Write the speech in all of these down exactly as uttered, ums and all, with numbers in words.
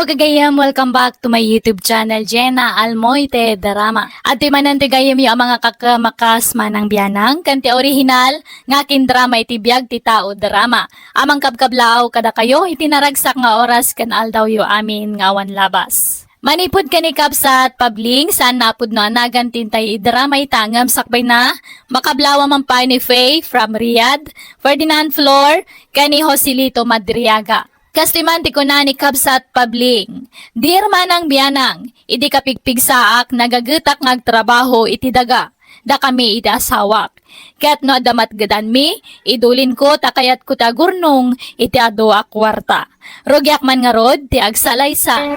Pagagayam, welcome back to my YouTube channel, Jenna Almoite Drama. Adtoy manen ti gayyemyo a mga kakamakas, manang bianang, ken ti orihinal nga akin drama iti biag ti tao drama. A mangkabkablaw kadakayo iti naragsak nga oras ken aldawyo amin nga awan labas. Manipud ken ni Kabsat Pabling, saan nga pudno a nagan ti intay idrama ita ngem sakbayna, makablawa man pay ni Faye from Riyadh, Ferdinand Flor, ken ni Joselito Madriaga. Kastoy man ti kuna ni Kabsat Pabling, "Dear manang bianang, idi kapigpigsaak, nagagetak nga agtrabaho iti daga, dakami iti asawak. Ket no adda matgedanmi, idulinko ta kayatko ti agurnong iti adu a kuarta. Rugiak man ngarud ti agsalaysa."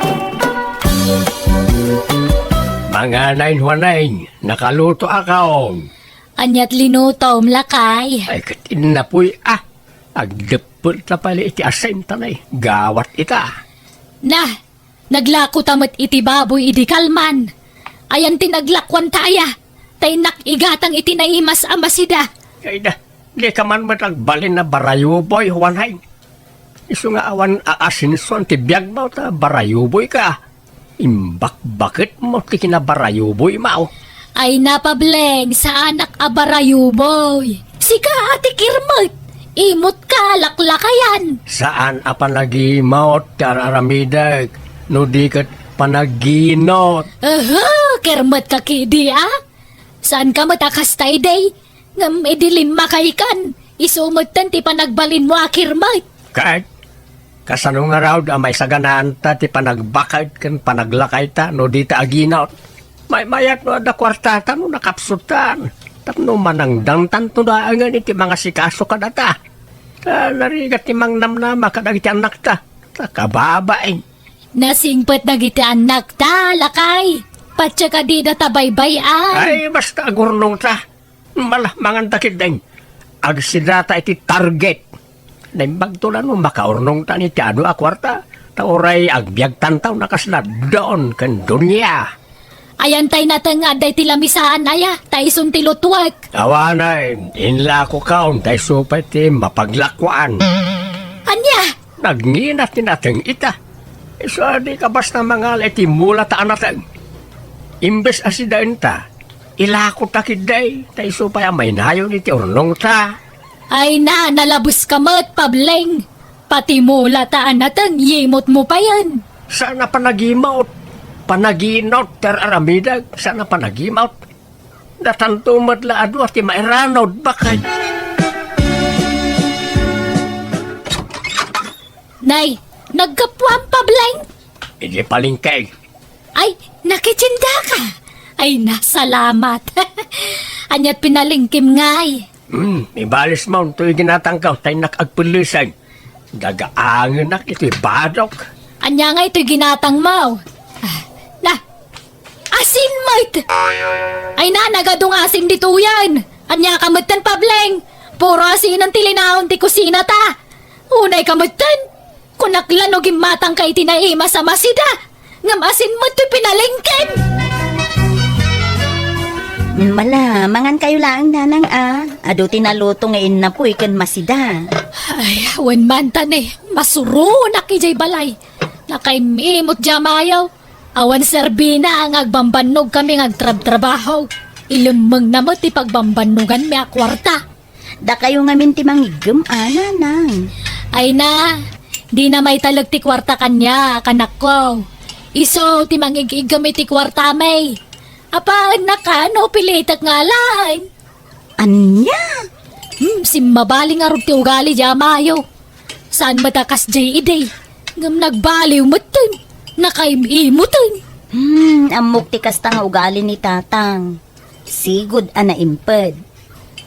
Manganay, Juanay, nakalutoakon. Aniat linutom, lakay? Ay, ket innapuy, ah. Agdeppel ta pay iti asin ta nay. Gawat ita. Na, naglako ta met iti baboy idi kalman. Ayan ti naglakuan ta aya, ta innak igatang iti naimas a masida. Ay da, di ka man met agbalin a barayuboy, Juanay. Isu nga awan a asinson ti biagmo ta barayuboy ka. Imbakbaketmo ti kinabarayuboymo. Ay na, Pableng, saanak a barayuboy. Sika a ti kirmet. Imot ka, laklakayan. Saan a panagimot ti ar-aramidek, no di ket panaginot. Aha, kirmet ka kidi, a? Saan ka met a kasta idi? Ngem idi limmakaykan, isu metten ti panagbalinmo a kirmet. Ket, kasano ngarud a maisaganaanta ti panagbaked ken panaglakayta no dita aginot? Maymayat no adda kuartata no nakapsutan. Tapno manangdangtanto laengen iti mangasikaso kadata. Ta narigat ti mangnamnama kadagiti annakta. Ta kababain. Nasingpet dagiti annakta, lakay. Patse kadida ta baybay-an. Ay, basta agurnongta. Mala, manganta ketdin. Agsidata iti target. Naimbagto la no makaurnongtan iti adu a kuarta. Ta uray agbiagtanto no kasla Don ken Doña. Ayan tay nateng nga adda iti lamisaan aya, ta isun ti lutuek. Awanen, inlakokon, ta isu pay ti mapaglakuan. Ania? Nagngina ti nateng ita. Isu a di ka basta mangala iti mulata a nateng. Imbes a sidaenta, ilakota ketdi, ta isu pay a mainayon iti urnongta. Ay na, nalabuska met, Pableng. Pati mulata a nateng, yimotmo payen. Saan a panagimot. Panaginot, ti ar-aramidek, saan a panagimot. Datanto met la a dua ti mairanod, bakay. Nay, naggapuam, Pableng? Idi palengke. Ay, nakitindaka. Ay, nasalamat. Aniat pinalengkem, ngay? Hmm, ibalismo toy ginatangko, ta innak agpellesen. Dagaangenak iti badok. Ania ngay toy ginatangmo? Ah, na, asin met! Ay na, nagadu nga asin ditoyen. Ania ka metten, Pableng? Puro asinen ti linaon ti kusinata. Unay ka metten. Kunak la no gimmatangka iti naimas a masida, ngem asin met toy pinalengkem. Mala, mangankayo laeng, nanang, a. Adu ti naluto nga innapuy ken masida. Ay, wen man ta ne, masuronak idiay balay. Nakaim-imot diay amayo. Awan serbina nga agbambannogkami nga agtrabtrabaho. Ilemmengna met ti pagbambannoganmi a kuarta. Dakayo ngamin ti mangiggem a, nanang. Ay na, dina maitalek ti kuarta kaniak, anakko. Isu ti mangig-iggem iti kuartami. Apaennaka no pilitek nga alaen. Ania? Hmm, simmabali ngarud ti ugali diay amayo. Saan met a kasdiay idi, ngem nagbaliw metten, nakaim-imoten. Hmm, ammok ti kasta nga ugali ni tatang. Sigud a naimped.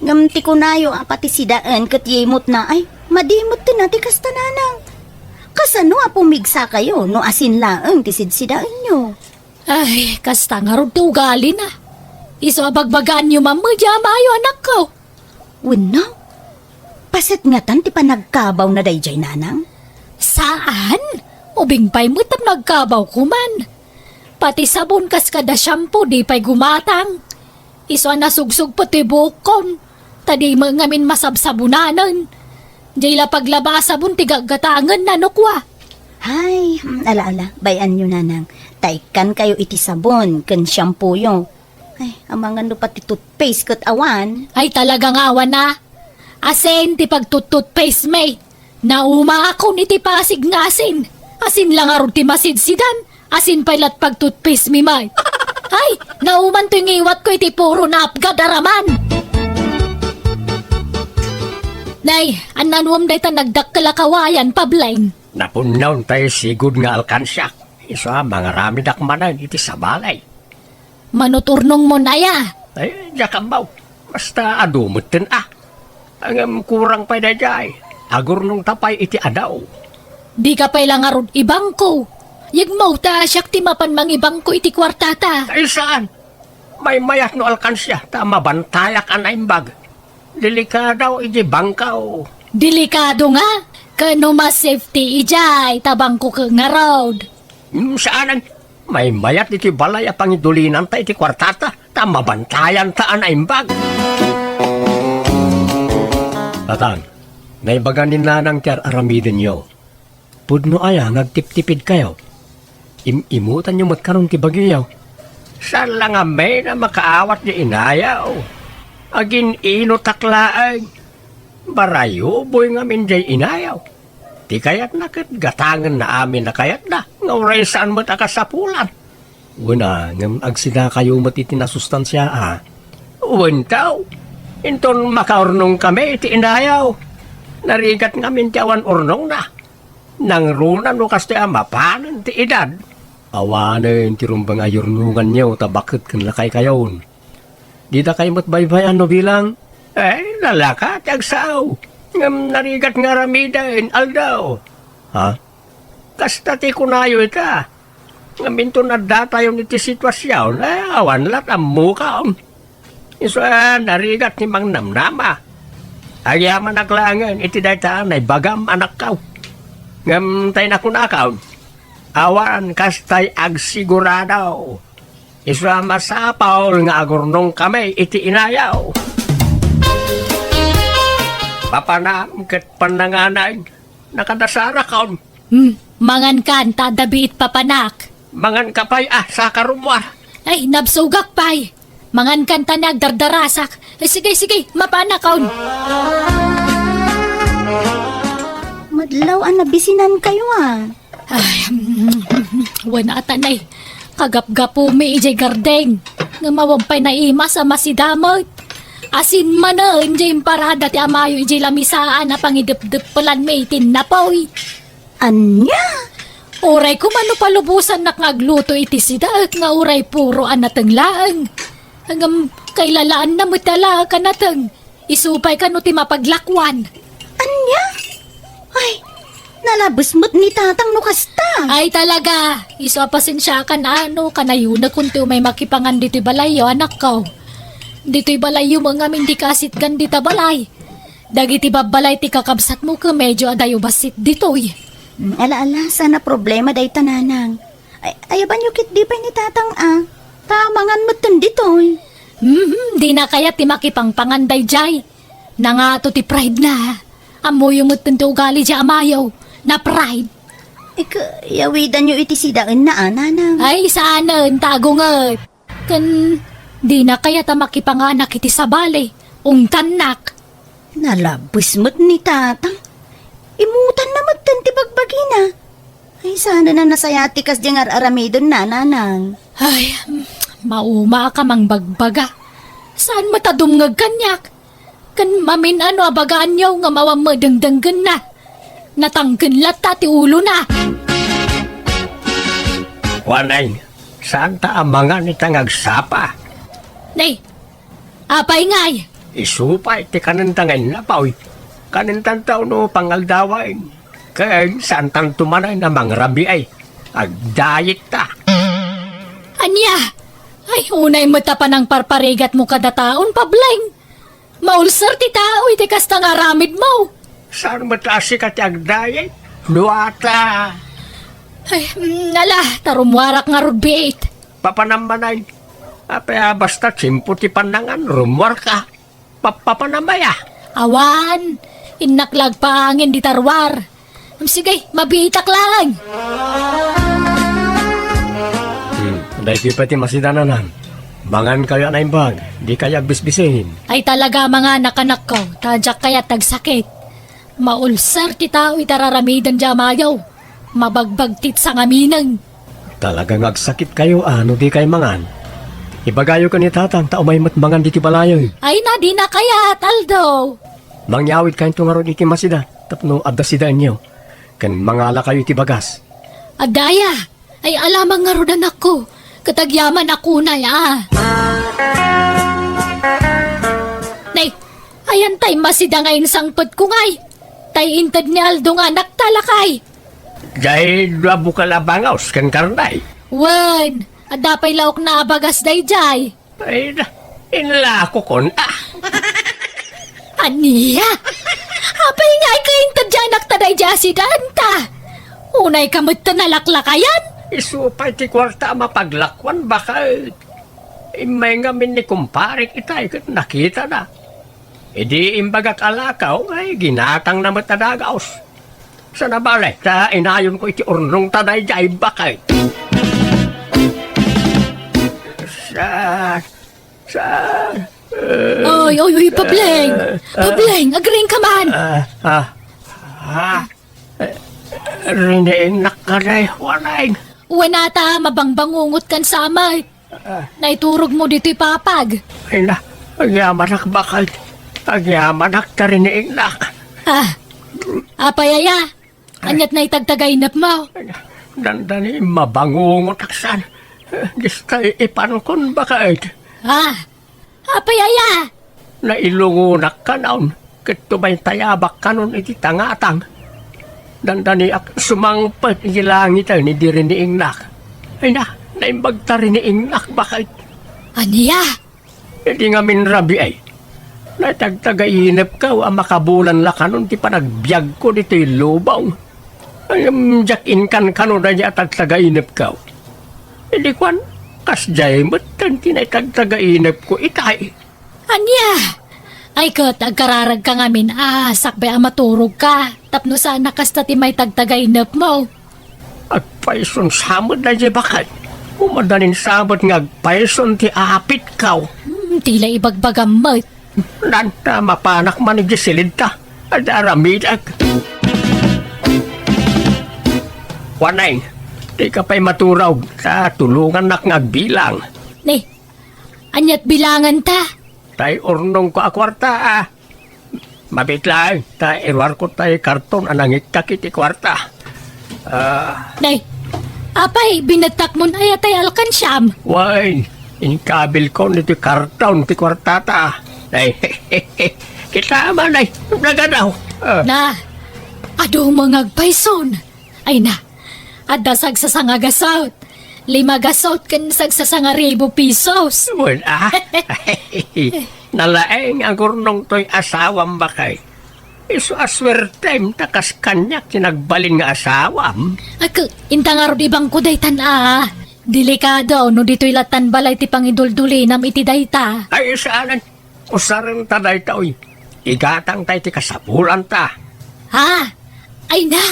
Ngem ti kunayo a pati sidaen ket yimotna, ay, madi metten a ti kasta, nanang. Kasano a pumigsakayo no asin laeng ti sidsidaenyo? Ay, kasta ngarud ti ugalina. Isu a bagbagaanyo man met diay amayo, anakko. Wenno? Paset ngatan ti panagkabawna daydiay, nanang? Saan? Ubing pay met tapno agkabawko man. Pati sabon kas kada shampoo, di pay gumatang. Isu a nasugsugpet ti buokkon, ta di met ngamin masabsabonanen. Diay la paglaba a sabon ti gaggatangenna no kua. Ay, ala, ala, bay-anyo, nanang. Ta ikkankayo iti sabon ken shampooyo. Ay, amangan no pati toothpaste ket awan. Ay, talaga nga awan a. Asin ti pagtut-toothpaste mi. Naumaakon iti Pasig nga asin. Asin la ngarud ti masidsidan. Asin pay lat pagtutpis mi may. Ay, nauman toy ngiwat ko iti puro naapgad a raman. Nay, annanuam dayta nagdakkel a kawayan, Pableng? Napunnaw tay sigud nga alkansiak. Isu a mangaramidak manen iti sabali. Manuturnong mo, Nay, a? Ay, diak ammo. Basta adu metten a. Ngem kurang pay daydiay. Agurnongta pay iti adaw. Dika pay la ngarud ibangko. Yegmo ta siak ti mapan mangibangko iti kuartata. Ay, saan? Maymayat no alkansia ta mabantayak a naimbag. Delikado iti bangko. Delikado nga? Ken no mas safety idiay ta bangko ket ngarud. Hmm, saanen. Maymayat iti balay a pangidulinanta iti kuartata, ta mabantayanta a naimbag. Tatang, naibagan ni Nanang ti ar-aramidenyo. Pudno aya nga agtiptipidkayo? Im-imutanyo met karon ti bagiyo. Saan la ngamin a makaawat di inayaw. Agin-inutak laeng. Barayuboy ngamin diay inayaw. Ti kayatna ket gatangenna amin a kayatna, nga uray saan met a kasapulan. Wen a, ngem agsidakayo met iti nasustansia a. Wen taw, inton makaurnongkami iti inayaw. Narigat ngamin ti awan urnongna. Nangruna no kastoy a mapanen ti edad. Awanen ti rumbeng a yurnonganyo ta baket ken lakaykayon. Didakay met baybay-an no bilang? Eh, nalaka ti agsao. Ngem narigat nga aramiden, aldaw. Ha? Kasta ti kunayo ita. Ngem inton addatayon iti situasion, eh, awan lat ammokon. Isu a narigat ti mangnamnama. Agyamanak laengen iti dayta a naibagam, anakko. Ngem tay nakunakon, awan kastay agsigurado. Isu a masapul nga agurnongkami iti inayaw. Papanam ket pannanganay, nakadasarakon. Hmm, mangankan ta adda biit papanak. Manganka pay a, saka rummuar. Ay, nabsogak pay. Mangankan ta ni agdardarasak. Eh, sige, sige, mapanakon. Madlaw a nabisinankayo a. Ay, wen a, Nay. Kagapgapumi idiay garden. Ngem awan pay naimas a masidamet. Asin manen diay imparada ti amayo idiay lamisaan a pangidepdeppelanmi iti napoy. Ania? Uray koma no palubosannak nga agluto iti sidaek nga uray puro a nateng laeng. Ngem kailalaanna met a laek a nateng. Isu pay kano ti mapaglakuan. Ania? Ay, nalabes met ni tatang no kasta. Ay, talaga. Isu a pasensiakan a no kanayonakon ti umay makipangan ditoy balayyo, anakko. Ditoy balayyo met ngamin dika asitgan dita balay. Dagiti babbalay ti kakabsatmo ket medyo adayo bassit ditoy. Mm, ala, ala, saan a problema dayta, nanang. Ay, ayabanyo ketdi pay ni tatang a. Ta mangan metten ditoy. Mhm, dina kayat ti makipangpangan daydiay. Nangato ti pride na. Ammoyo metten ti ugali diay amayo. Na-pride. Ika, yawidanyo iti sidaenna a, nanang. Ay, saanen, ta agunget. Ken dina kayat a makipanganak iti sabali, ungtannak. Nalabes met ni tatang. Imutanna metten ti bagbagina. Ay, saan a nasayaat ti kasdiay nga ar-aramidonna, nanang. Ay, maumaak a mangbagbaga. Saan met a dumngeg kaniak? Ken mamin-ano a bagaanyo nga awan met dengdenggenna. Natangken latta ti ulona. Kuanay, saanta a mangan ita nga agsapa. Nay, apay ngay? Isu pay ti kanenta nga innapoy. Kanentanto no pangaldawen. Ken saantanto manen a mangrabii. Agdayetta. Ania? Ay, unay met a panangparparigatmo kada taon, Pableng. Maulser ti tao iti kasta nga aramidmo. Saan met a sika ti agdayet? Luata. Ay, mm, ala, ta rummuarak ngarud biit. Papanam manen. Apay a basta tiempo ti pannangan, rummuarka. Papapanam aya? Awan, innak la agpaangin dita ruar. Sige, mabiitak laeng. Hmm, daytoy pay ti masidananam. Mangankayo a naimbag, dikayo agbisbisin. Ay talaga, manganak, anakko, ta diak kayat agsakit. Maulser ti tao iti ar-aramiden diay amayo. Mabagbagtit sangamineng. Talaga nga agsakitkayo a no dikay mangan. Ibagayo ken ni tatang ta umay met mangan ditoy balayen. Ay na, dina kayat, Aldo. Mangyawidkayonto ngarud iti masida tapno adda sidaenyo. Ken mangalakayo iti bagas. Adda aya? Ay, alamang ngarud, anakko. Ket agyaman a kunay, a. Nay, ayan tay masida nga insangpetko ngay. Tay inted ni Aldo nga anakta, lakay. Diay dua bukel a bangaw ken karne. Wen, adda pay laokna a bagas daydiay. Ay, na, inlakokon, a. Ania? Apay nga ay kainted diay anakta daydiay a sidaenta? Unayka met ta nalaklakayan? Isu pay ti kuarta a mapaglakuan, baket. Immay ngamin ni kumparek itay ket nakitana. Idi imbagak a lakaw, ay ginatangna met a dagaos. Saan a bale, ta inayonko iti urnongta daydiay, baket. Sa, sa, eh, Oy, oy, oy, Pableng! eh, eh, Pableng, agriingka man! Ah, ah, ah, eh, riniinnak ka, day, Juaneng. Wen ata, mabangbangungotkan sa amay. Ah. Naiturogmo ditoy papag. Ay na, agyamanak, baket. Agyamanak ta riniingnak. Ah, apay aya? Ay. Aniat na itagtagainepmo? Ay na, dandani mabangungotak san. Distay ipankon, baket. Ah, apay aya? Nailungonak kanon, ket tumaytayabak kanon iti tangatang. Dandaniak sumangpet iti langiten idi riniingnak. Ay na, naimbag ta riniingnak, baket. Ania? Idi ngamin rabii, naitagtagainepko a makabulan la kanon ti panagbiagko ditoy lubong. Ay, em, diak inkankano daydiay a tagtagainepko. Idi kuan, kasdiay metten ti naitagtagainepko itay. Ania? Ay ket, agkararagka ngamin a sakbay a maturogka, tapno saan a kasta ti maitagtagainepmo. Agpayson sa met daydiay, baket. Umadanin sa met nga agpayson ti apitko. Hmm, ti la ibagbagam met. Nanta, mapanak man idiay silidta. Adda aramidek. Juaneng, dika pay maturog, ta tulongannak nga agbilang. Ni, aniat bilanganta? Tay urnongko a kuarta, a. Mabiit laeng, ta iruarko tay karton a nangiktak iti kuarta. Ah. Nay, apay, binettakmon aya tay alkansiam? Wen, inkabilkon iti karton ti kuartata. Nay, kita man, nay, nagadaw. Ah. Na, adu mo nga agpayson. Ay na, adda sagsasanga gasut. Lima gasut ken sagsasanga ribu pisos. Wen, a? Nalaeng a gurnong toy asawam, baket. Isu a suertem ta kas kaniak ti nagbalin nga asawam. Ak, inta ngarud ibangko daytan a. Delikado no ditoy lattan balay ti pangiduldulinam iti dayta. Ay, saanen. Usarenta daytoy. Igatangta iti kasapulanta. Ha? Ay na,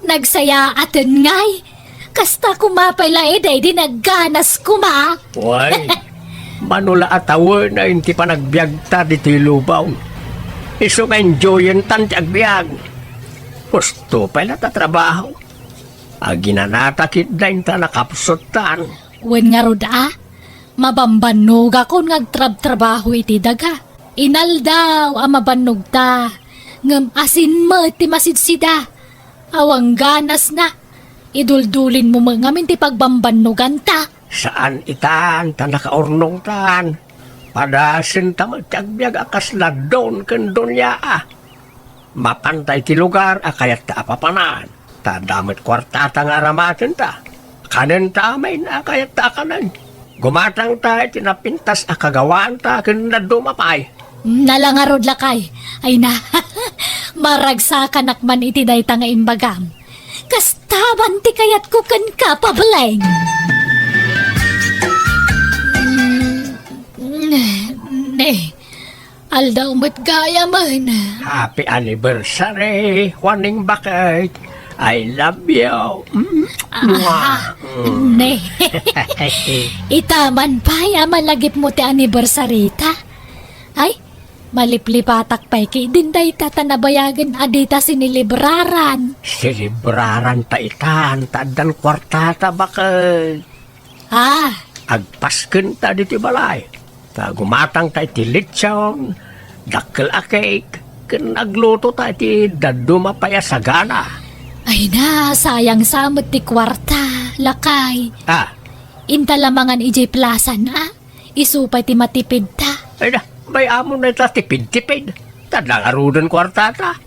nagsayaaten ngay. Kasta koma pay la idi, di nagganas koma. Wen, mano la a tawen ti panagbiagta ditoy lubong. Isu nga enjoyentan ti agbiag. Husto pay la ta trabaho. Aginanata ketdi inta nakapsuttan. Wen ngarud a, mabambannogakon nga agtrabtrabaho iti daga. Inaldaw a mabannogta, ngem asin met ti masidsida. Awan ganasna, iduldulinmo met ngamin ti pagbambannoganta. Saan itan ta nakaurnongtan. Padasenta met ti agbiag a kasla don ken donia a. Mapanta iti lugar a kayatta a papanan, ta adda met kuartata nga aramatenta. Kanenta amin a kayatta a kanen. Gumatangta iti napintas a kagawaanta ken dadduma pay. Nala ngarud, lakay. Ay na, maragsakanak man iti dayta nga imbagam. Kasta man ti kayatko kenka, Pableng. Mm, ne, Aldaw met gayamen. Happy anniversary, Juaneng baket. I love you. Mm. Ah, ne. Ita man pay a malagipmo ti anniversary ta. Ay, maliplipatak pay ketdin dayta ta nabayagen a dita sinelebraran. Selebraranta itan, ta addan kuartata, baket. Ah. Agpaskenta ditoy balay. Ta gumatangta iti litson, dakkel a cake, ken aglutota iti dadduma pay a sagana. Ay na, sayang sa met ti kuarta, lakay. Ah. Inta la mangan idiay plaza na, isu pay ti matipidta. Ay na, bay-amon dayta tipid-tipid. Ta adda ngaruden kuartata.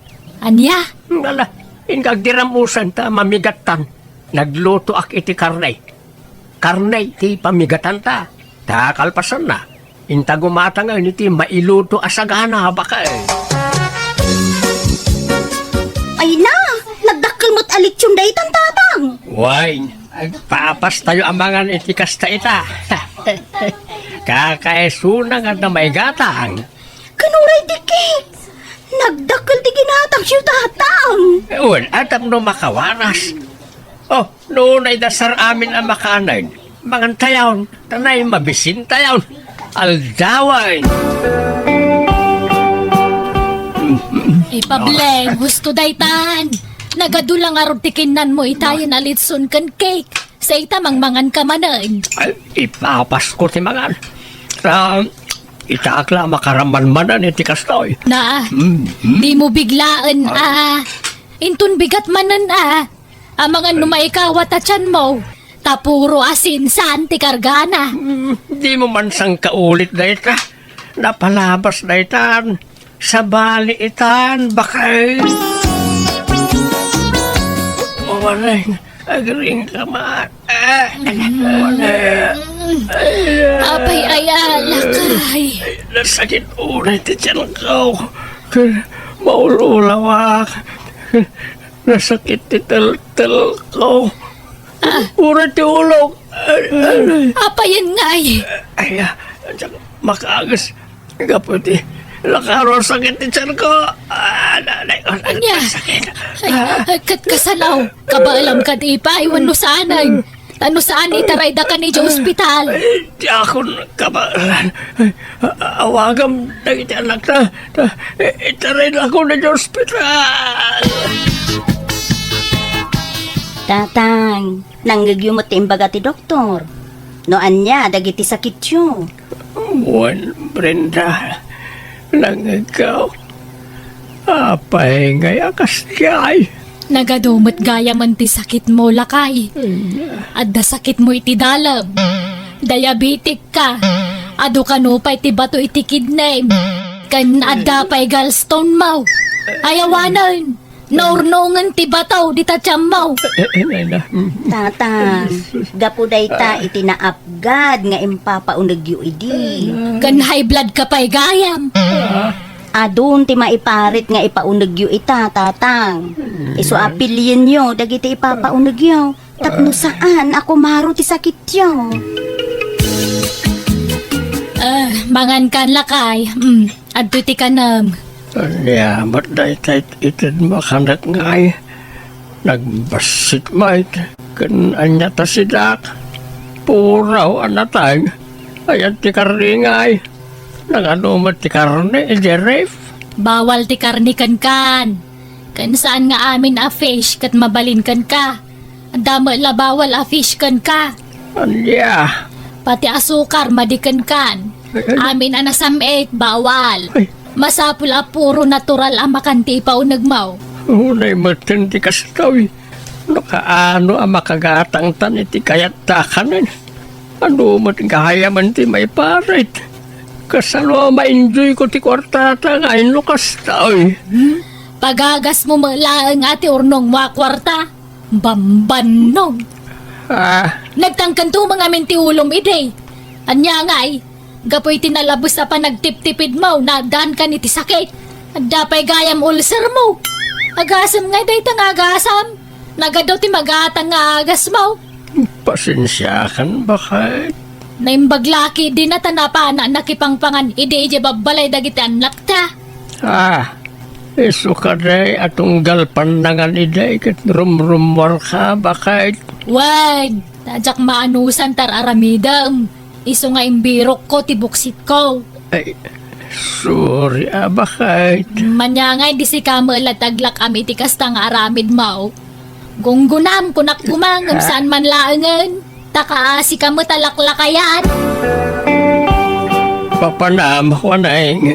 Ania? Ala, inka agdiram usan ta mamigattan. Naglutoak iti karne. Karne ti pamigatanta. Ta kalpasanna, inta gumatangen iti mailuto a sagana, baket. Ay na, nagdakkel met a litson daytan, Tatang. Wen, agpapastayo a mangan iti kasta ita. Kakaisuna nga adda maigatang. Ken uray ti cake. Nagdakkel ti ginatangyo, Tatang. Wen, tapno makawaras. Oh, no, naidasar amin a makanen. Mangantayon, tanay mabisintayon. Aldawan. Ay, Pablo, gusto daytan. Nagadu la ngarud ti kinnanmo itayen a litson ken cake. Sa ita mangmangan ka manen. Ay, ipapasko ti mangan. Ah, ita ak la makaramanmanan iti kastoy. Na, mm, mm. Dimo biglaen, ah. Inton bigat manen, ah. Amangan no maikawat a tianmo. Ta puro asin saan ti kargana. Mm, dimo man sangkaulit dayta. Napalabas daytan. Sabali itan, baket. Mawareng, agring ka man. Ah, mawareng. Apay aya, lakay. Nasakit unay ti tianko. Maul-ulawak. Nasakit ti teltelko. Uray ti ulok. Ay, ay. Apayen ngay? Ay, ah, makaagis. Gapu ti lakaro sakit ti tianko. Ah, nanay, oh, ania? Sakit. Ay, ah, ay, ket kasano? Kabaelam kadi pay wenno saanen? Tano saan itarayda kan idiay ospital? Ay, diakon kabaelan. Ay, a-, awagam dagiti anakta. Ta, i-, itaraydakon idiay ospital. Tatang, nangngegyo met ti imbaga ti doktor. No ania dagiti sakityo? Wen, Brenda, nangngegko. Apay ngay a kasdiay? Nagadu met gayamen ti sakitmo, lakay. Ania? Adda sakitmo iti dalem. Diabetic ka. Adu kano pay ti bato iti kidney. Ken adda pay gallstone mo. Ay awanen. Naurnongen ti bato dita tiammo. Eh, eh, nay na. Mm. Tatang, gapu dayta iti naapgad nga impapaunegyo idi. Ken high blood ka pay gayam. Adun ti maiparit nga ipaunegyo ita, Tatang. Isu a pilienyo dagiti ipapaunegyo. Tapno saan a kumaro ti sakityo. Ah, mangan kan lakay. Mm, adtoy ti kanem. Ania met dayta it-, itedmo a kanek ngay? Nagbassit met. Ken ania ta sidak? Puraw a nateng. Ayan ti karne ngay. Nagadu met ti karne idiay ref? Bawal ti karne kenkan. Ken saan nga amin a fish ket mabalin kenka. Adda met la bawal a fish kenka. Ania? Pati asukar, madi kenkan. Ay, ay. Amin a nasam-it, bawal. Ay. Masapul a puro natural a makan ti ipaunegmo. Unay metten ti kastoy. No kaano a makagatangtan iti kayatta a kanen. Adu met gayamen ti maiparit. Kasano a ma-enjoyko ti kuartata nga inno kastoy? Hmm? Pagagasmo met laeng a ti urnongmo a kuarta. Bambannog. Ah. Nagtangkento met ngamin ti ulom idi. Ania ngay? Gapu iti nalabes a panagtiptipidmo, naaddaankan iti sakit. Adda pay gayam ulcermo. Agasem ngay dayta nga agasam. Nagadu ti magatang nga agasmo. Pasensiakan, baket. Naimbag la ketdi ta napanak nakipangpangan idi idiay babbalay dagiti annakta. Ah, Isu kadi a tunggal pannangan idi ket rumrummuarka, baket. Wen, ta diak maanusan ti ar-aramidem. Isu nga imbirokko ti buksitko. Ay, sorry a, baket. Ania ngay idi sika met la ti aglak-am iti kasta nga aramidmo? Gunggonam, kunak koma, ngem saan man laengen. Ta kaasika met a laklakayan. Papanam, Juaneng.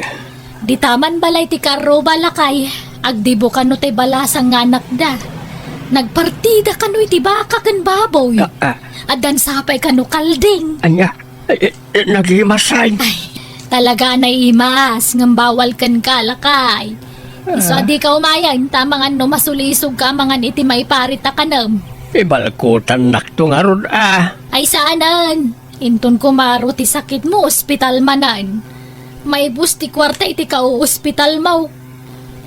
Dita man balay ti karruba, lakay. Agdibo kano ti balasang nga anakda. Nagpartida kano iti baka ken baboy. Ah, ah. Addan sapay kano kalding. Ania? Eh, eh, eh, nagimasay. Ay, talaga a naimas, ngem bawal kenka, lakay. Isu a dika umayen, ta amangan no masulisogka amangan iti maiparit a kanem. Ibalkutannakto ngarud a. Ay, saanen. Inton kumaro ti sakitmo, ospital manen. Maibus ti kuarta iti kauospitalmo.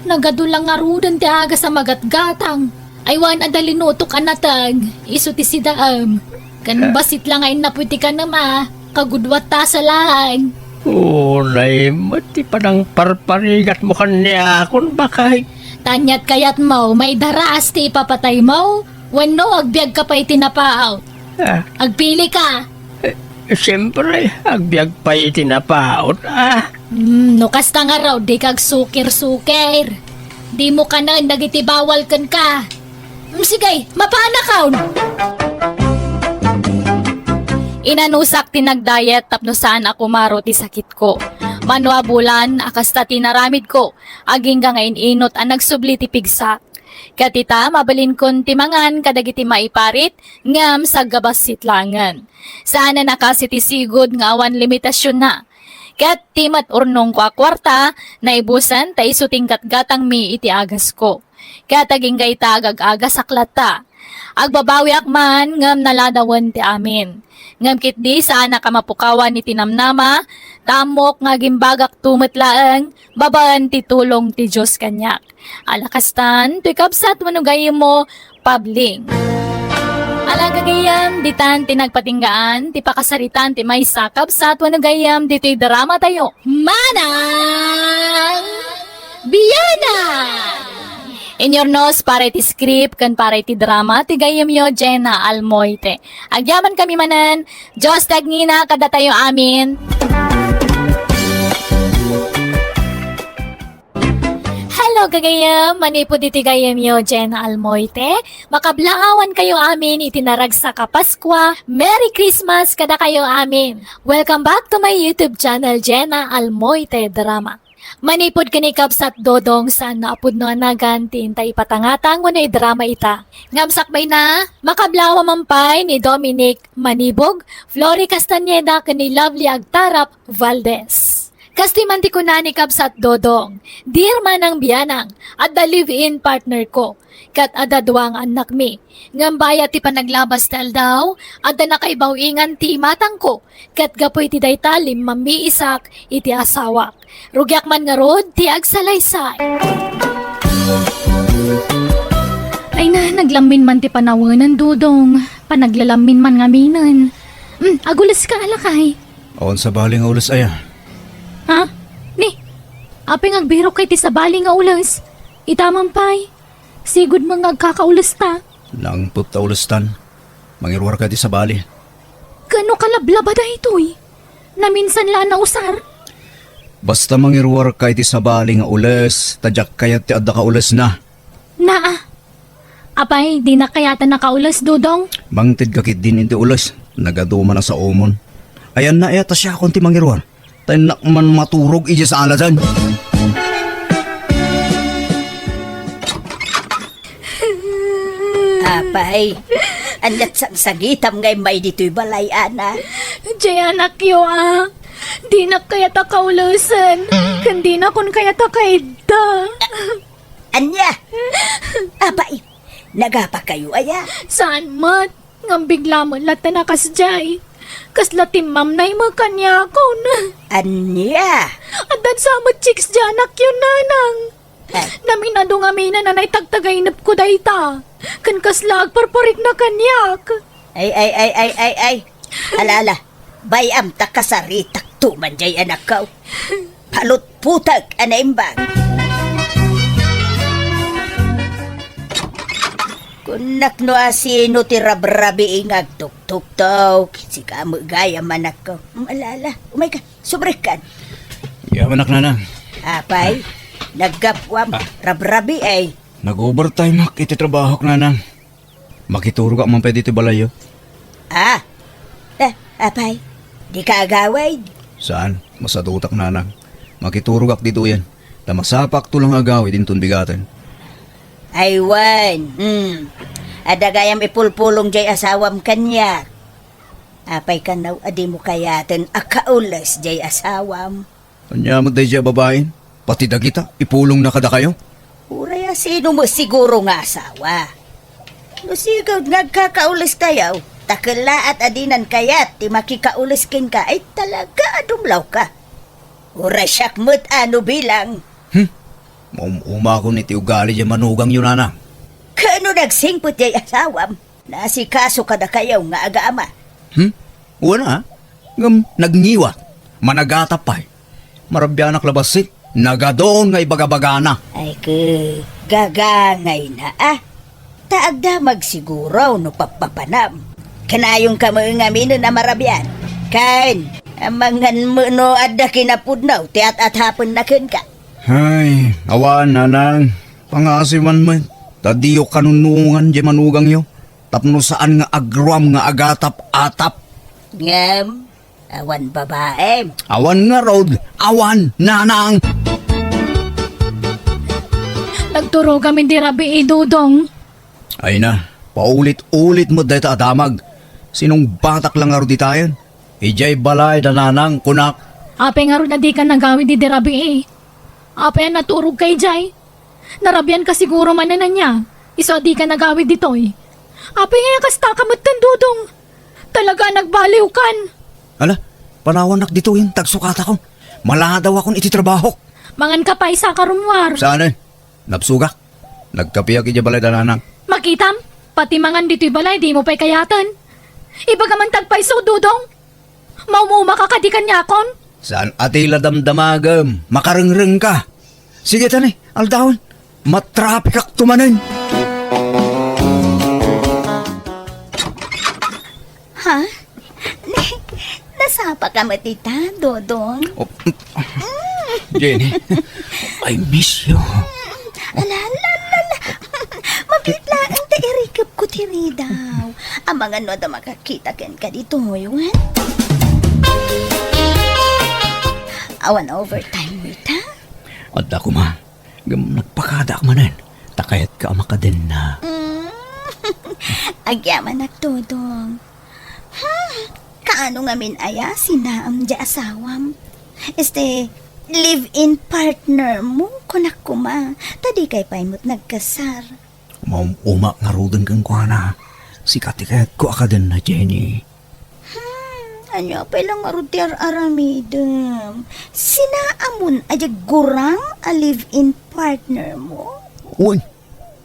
Nagadu la ngaruden ti agas a magatgatang. Ay, wen adda linutok a nateng, isu ti sidaem. Ken bassit la nga innapo iti kanem a, kagudua ta salaen. Unay met ti panangparparigatmo kaniakon, baket. Ta aniat kayatmo, maidaras ti ipapataymo, wenno agbiagka pay iti napaut? Ah. Agpilika. Eh, siempre, agbiag pay iti napaut, ah. Hmm, no kasta ngarud, dika agsukir-sukir. Dimo kanen dagiti bawal kenka. Hmm, sige, mapanakon. Inanusak ti nagdayet tapno saan a kumaro ti sakitko. Mano a bulan a kasta ti naramidko, agingga nga in-inut a nagsubli ti pigsak. Ket ita, mabalinkon ti mangan kadagiti maiparit, ngem saggabassit laengen. Saanen a kas iti sigud nga awan limitasionna. Ket ti met urnongko a kuarta, naibusen ta isu ti inggatgatangmi iti agasko. Ket agingga ita agag-agasak latta. Agbabawiak man ngem naladawen ti amin. Ngem ketdi saanak a mapukawan iti namnama, ta ammok nga agimbagakto met laeng babaen ti tulong ti Dios kaniak. Ala kastan, toy kabsat wenno gayyemmo, Pabling. Ala gagayyem, ditan ti nagpatinggaan ti pakasaritaan ti maysa kabsat wenno gayyem ditoy dramatayo. Manang Biana! Inyurnos para iti script ken para iti drama ti gayyemyo, Jenna Almoite. Agyamankami manen, Dios ti agngina kadatayo amin. Hello, gagayyem! Manipud iti gayyemyo, Jenna Almoite, makablaawan kayo amin iti naragsak a Paskua. Merry Christmas kadakayo amin! Welcome back to my YouTube channel, Jenna Almoite Drama. Manipud ken ni Kabsat Dodong, saan a pudno a nagan ti inta ipatangatang wenno idrama ita. Ngem sakbayna, makablaawa man pay ni Dominic Manibog, Flory Castañeda ken ni Lovely Agtarap Valdez. Kastoy man ti kuna ni Kabsat Dodong, "Dear Manang Bianang, adda live-in partner ko, ket adda dua nga annakmi. Ngem bayat ti panaglabas ti aldaw, adda nakaibaw-ingan ti imatangko, ket gapu iti dayta, limmamiisak iti asawak. Rugiak man ngarud ti agsalaysay." Ay na, naglammin man ti panawen, Dodong. Panaglalammin man ngaminen. Mm, aguleska, lakay. Awan sabali nga ules aya. Ha? Ni, apay nga agbirok kay ti sabali nga ules? Ita man pay. Sigud man nga agkakaulesta. Nangpet ta ulestan. Mangiruarka iti sabali. Kano kalablaba daytoy? Naminsan la a nausar? Basta mangiruarka iti sabali nga ules, ta diak kayat ti adda kaulesna. Naa. Apay, dinak kayat a nakaules, Dodong? Mangtedka ketdin iti ules. Nagadu man a saomon. Ayanna aya ta siakon ti mangiruar. Ta innak man maturog idiay sala diay. Apay, aniat sagsagitam nga immay ditoy balay, anak? Diay anakyo, a. Dinak kayat a kaulesen, ken dinakon kayat a kaidda. Ania? Apay, nagapakayo aya? Saan met, ngem bigla met latta a kasdiay. Kasla timmamnay met kaniakon. Ania? Addan sa met chicks diay anakyo, nanang. Ay. Naminado ngaminen a naitagtagainepko dayta. Ken kasla agparparikna kaniak. Ay, ay, ay, ay, ay, ay. Ala, ala. Bay-am ta kasaritakto man diay anakko. Palutputek a naimbag. Nak no asino ti rabrabii nga agtuktuktok, sika met gayam, anakko. Mm, ala, ala, umayka, subrikkan. Yamanak, nanang. Apay, naggapuam, Ah. rabrabii. Nag-overtime ak iti trabahok, nanang. Makiturogak man pay ditoy balayyo. Ah, eh, apay, dika agawid? Saan, masadutak, nanang. Makiturogak ditoyen. Ta masapakto lang agawid inton bigaten. Ay wen, hmm. Adda gayam ipulpulong jay asawam kaniak. Apay kano a dimo kayaten a kaules jay asawam? Ania met daydiay a babaen? Pati dagita, ipulongna kadakayo? Uray asino met siguro nga asawa. No sigud nga agkakaules tayo, ta kellaat a dinan kayat ti makikaules kenka, ay talaga a dumlawka. Uray siak met a no bilang. Hmm? Maum-umakon iti ugali diay manugangyo, nanang. Kano nagsingpet diay asawam? Naasikaso kadakayo nga agama. Hmm? Wen a. Ngem nagngiwat. Managatap pay. Marabianak la bassit. Nagaduon nga ibagabagana. Ay, ke, gagangayna, ah. Ta agdamag siguro no pappapanam. Kanayonka met ngaminen a marabian. Ken, amangan met no adda kinapudno ti at-atapenna kenka. Ay, awan, nanang. Pangasiwan met. Ta diyo kanunungan diay manugangyo. Tapno saan nga agruam nga agatap-atap. Ngem, awan babaem. Awan ngarud, awan, nanang. Nagturogam iti rabii, Dodong. Ay na, paulit-ulit met dayta a damag. Sinungbatak la ngarud ditayen. Idiay balay da nanang, kunak. Apay ngarud a dika nagawid iti rabii? Apay a naturogka idiay? Narabianka siguro manen ania, isu a dika nagawid ditoy. Apay ngay a kastaka metten, Dodong? Talaga a nagbaliwkan. Ala, panawannak ditoyen ta agsukatakon. Maladawakon iti trabahok. Manganka pay, saka rummuar. Saan, eh? Napsugak. Nagkapiak idiay balay da nanang. Makitam, pati mangan ditoy balay, dimo pay kayaten. Ibagam man ta agpayso, Dodong. Maum-umaka kadi kaniakon? Saan a ti la damdamagem, makarengrengka. Sige tani, aldawen. Matrapikakto manen. Ha? Nasapaka met ita, Dodong? Oh, Jenny, I miss you. Ala, ala, ala, ala. Mabiit laeng ta irikepko ti ridaw. Amangan no adda makakita kenka ditoy, wen? Awan overtime mo ita? Adda koma. Ngem nagpakadaak manen, ta kayatka a makadenna. Mm. Agyamanak, Dodong. Hmm, kaano ngamin aya sinaam diay asawam? Este, live-in partner mo, kunak koma, ta dikay pay met nagkasar. Maum-umak ngaruden kenkuana. Sika ti kayatko a kadenna, Jenny. Hmm, ania pay la ngarud ti ar-aramidem? Sinaamon a diay gurang a live-in partner mo? Wen,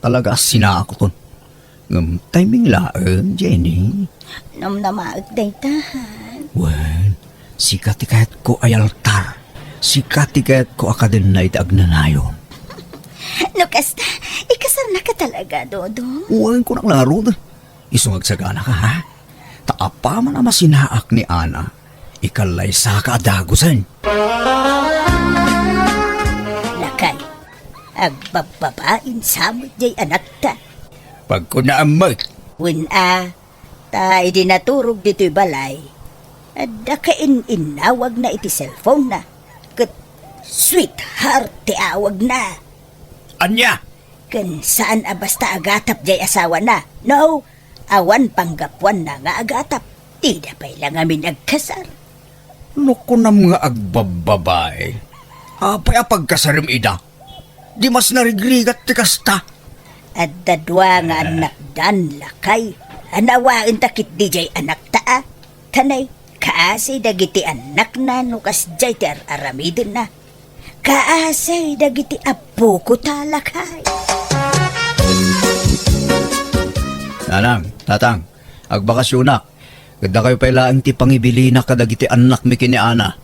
talaga a sinaakon. Ngem timing laeng, Jenny. Namnamaek dayta, han. Wen, sika ti kayatko a altar. Sika ti kayatko a kadenna iti agnanayon. No kasta, ikasarnaka talaga, Dodong? Wen, kunak la ngarud. Isu nga agsaganaka, ha? Ta apaman a masinaak ni Ana, ikalaysaka a dagusen. Lakay, agbabbabain sa met diay anakta. Pagkunaam met. Wen a, ta idi naturog ditoy balay, adda kain-innawagna iti cellphone-na, ket sweetheart ti awagna. Ania? Ken saan a basta agatap diay asawana. No, awan panggapuanna nga agatap. Dida pay la ngamin agkasar. No kunam nga agbabbabae, apay a pagkasarem ida? Di mas narigrigat ti kasta. Adda dua nga annakdan, lakay. Anawaen ta ketdi diay anakta a. Kanay, kaasi dagiti annakna no kasdiay ti ar-aramidenna. Kaasi dagiti appoko ta, lakay. Nanang, tatang, agbakasionak. Ket dakayo pay laeng ti pangibilinak kadagiti annakmi ken ni Ana.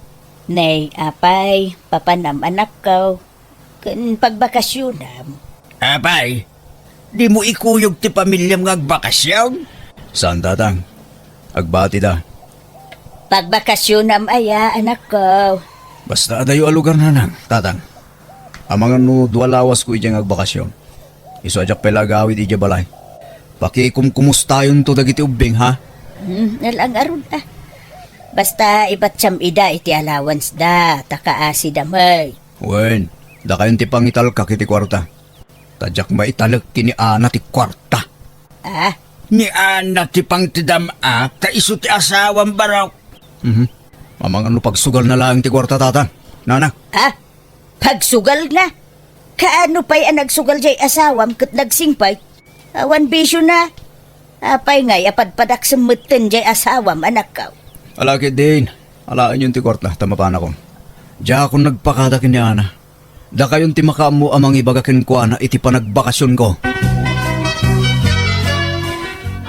Nay, apay, papanam anakko, ken pagbakasionam. Apay, Dimo ikuyog ti pamiliam nga agbakasyon? Saan, Tatang. Agbatida. Pagbakasyonam aya, anakko? Basta adayo a lugar, Nanang, Tatang. Amangan no dua lawasko idiay nga agbakasyon. Isu a diak pay la agawid idiay balay. Pakikumkumustayonto dagiti ubbing, ha? Hmm, nalaang ngarud, ah. Basta ibatiam ida iti allowance da, ta kaasida met. Wen, dakayon ti pangitalkak iti kuarta. Ta diak maitalek ken ni Ana ti kuarta. Ah? Ni Ana ti pangtedam-ak, ta isu ti asawam, barok. Mhm. Amangan no pagsugalna laeng ti kuarta, Tatang. Nanang. Ah? Pagsugalna? Kaano pay a nagsugal diay asawam ket nagsingpet? Awan bisiona. Apay ngay a padpadaksem metten diay asawam, anakko? Ala ketdin, alaenyon ti kuarta, ta mapanakon. Diakon nagpakada ken ni Ana. Dakayon ti makaammo a mangibaga kenkuana iti panagbakasionko.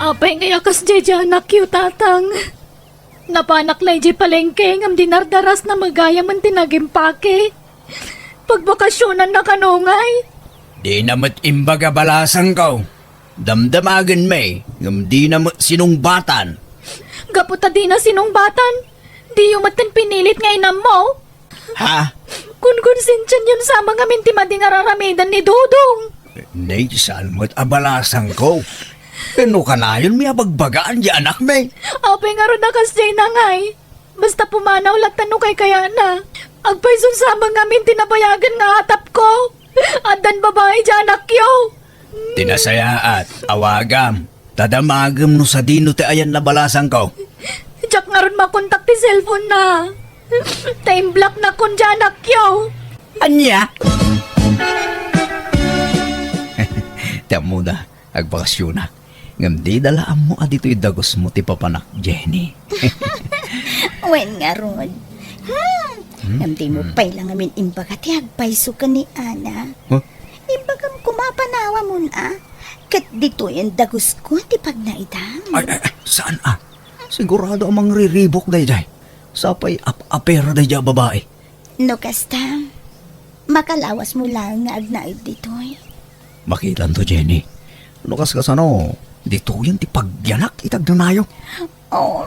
Apay ngay a kasdiay diay anakyo, Tatang? Napanak la idiay palengke ngem dinardarasna met gayamen ti nagimpake. Pagbakasionanna kano ngay? Dina met imbaga balasangko. Damdamagenmi, ngem dina met sinungbatan. Gapu ta dina sinungbatan, diyo metten pinilit nga inammo. Ha? Konkonsensianyon sa amin ngamin ti madi nga ar-aramiden ni Dodong. Nay, saan met a balasangko? Wenno kanayonmi a bagbagaan diay anakmi? Apay ngarud a kasdiay ngay? Basta pumanaw latta no kaykayatna. Agpayson sa amin ngamin ti nabayagen nga atapko. Addan babai diay anakyo. Ti nasayaat, awagam. Ta damagem no sadino ti ayan a balasangko. Diak ngarud makontak ti cellphone-na. Ta imblock-nakon diay anakyo. Ania? Ti ammona, agbakasionak. Ngem dida la ammo a ditoy dagusmo ti papanak, Jenny. Wen ngarud. Hmm. Hmm? Ngem dimo Hmm. pay la ngamin imbaga ti agpayso ken ni Ana. Huh? Imbagam koma a panawamon a, ket ditoyen dagusko ti pagnaedam. Ay, ay, ay, saan a? Sigurado a mangriribuk daydiay. Sapay ap-apera daydiay a babai. No kasta, makalawasmo laeng nga agnaed ditoy. Makitanto, Jenny. No kas-, kasano, ditoyen ti pagyanak iti agnanayon. Oh,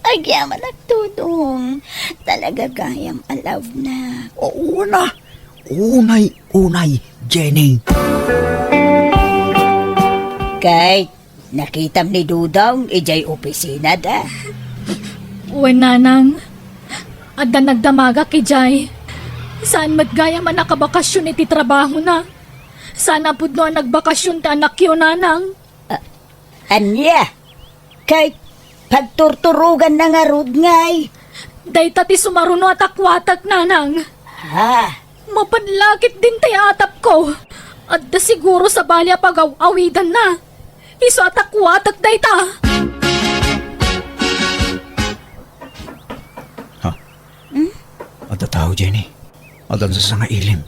agyamanak, Dodong. Talaga gayam a love-nak. Oo na. Unay, unay, Jenny. Kay, nakitam ni Dodong idiay opisinada? Wen, Nanang. Adda nagdamagak idiay. Saan met gayam a nakabakasyon iti trabahona. Saan a pudno a nagbakasyon ti anakyo, Nanang. Ah, ania? Kay pagturturoganna ngarud ngay? Dayta ti sumaruno a takuatek, Nanang. Ha? Mapan la ketdin ti atapko. Adda siguro sabali a pagaw-awidanna. Isu a takuatek dayta. Ha? Hmm? Adda tao, Jenny. Adda sasangailim.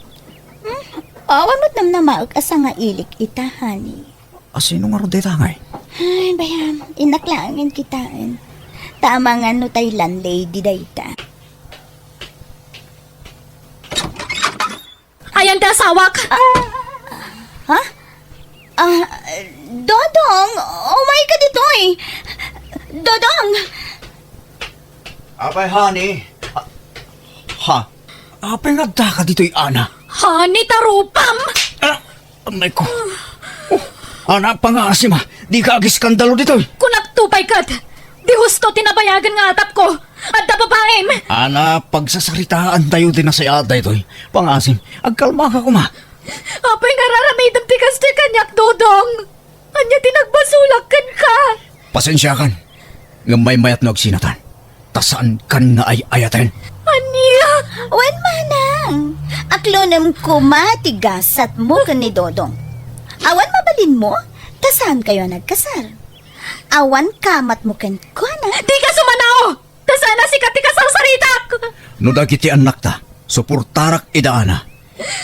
Hmm? Awan met namnamaek a sangailik ita, honey. A, sino ngarud dayta ngay? Ay, bayam, innak laengen kitaen. Ta amangan no tay landlady dayta. Ayan ti asawak! Ah, ha? Ah, Dodong, umay ka ditoy. Dodong! Apay, honey? Ah, ha? Apay nga adda ka ditoy, Ana? Honey, tarupam! Ah, amay ko. Oh, Ana, pangaasim a. Di ka agiskandalo ditoy. Kunak to pay ket. Di husto ti nabayagen nga atapko. Adda babaim. Ana, pagsasaritaan tayo ti nasayaat daytoy. Pangaasim, agkalma ka koma. Apay nga ar-aramidem ti kasdi kaniak, Dodong? Ania ti nagbasolak kenka? Pasensiakan, ngem maymayat no agsinatan, ta saankan nga ay-ayaten. Ania? Wen, manang, aklonem koma ti gasatmo ken ni Dodong. Awan mabalinmo, ta saankayo a nagkasar. Awan kamatmo kenkuana. Dika sumanao! Ta saan a sika ti kasarsaritak! No dagiti annakta, suportarak ida, Ana.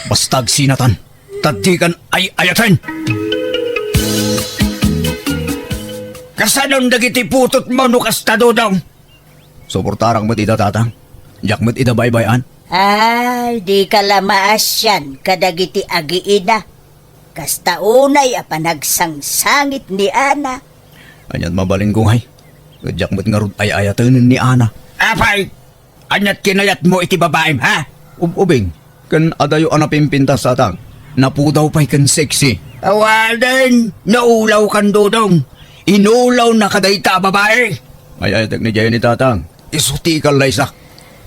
Basta agsinatan, ta dikan ay-ayaten! Kasanon dagiti putotmo no kasta, Dodong? Suportarak met ida, Tatang. Diak met ida baybay-an. Ay, dika la maasian kadagiti agiina. Kasta unay a panagsangsangit ni Ana. Aniat mabalinko ngay? Diak met ngarud ay-ayatenen ni Ana. Apay, aniat kinayatmo iti babaim, ha? Ub-, ubing, ken adayo a napimpintas, Tatang. Napudaw pay ken sexy. Awanen, naulawkan, Dodong. Inulawna kadayta a babai. Ay-ayatek ni Jenny, Tatang. Isu ti ikallaysak.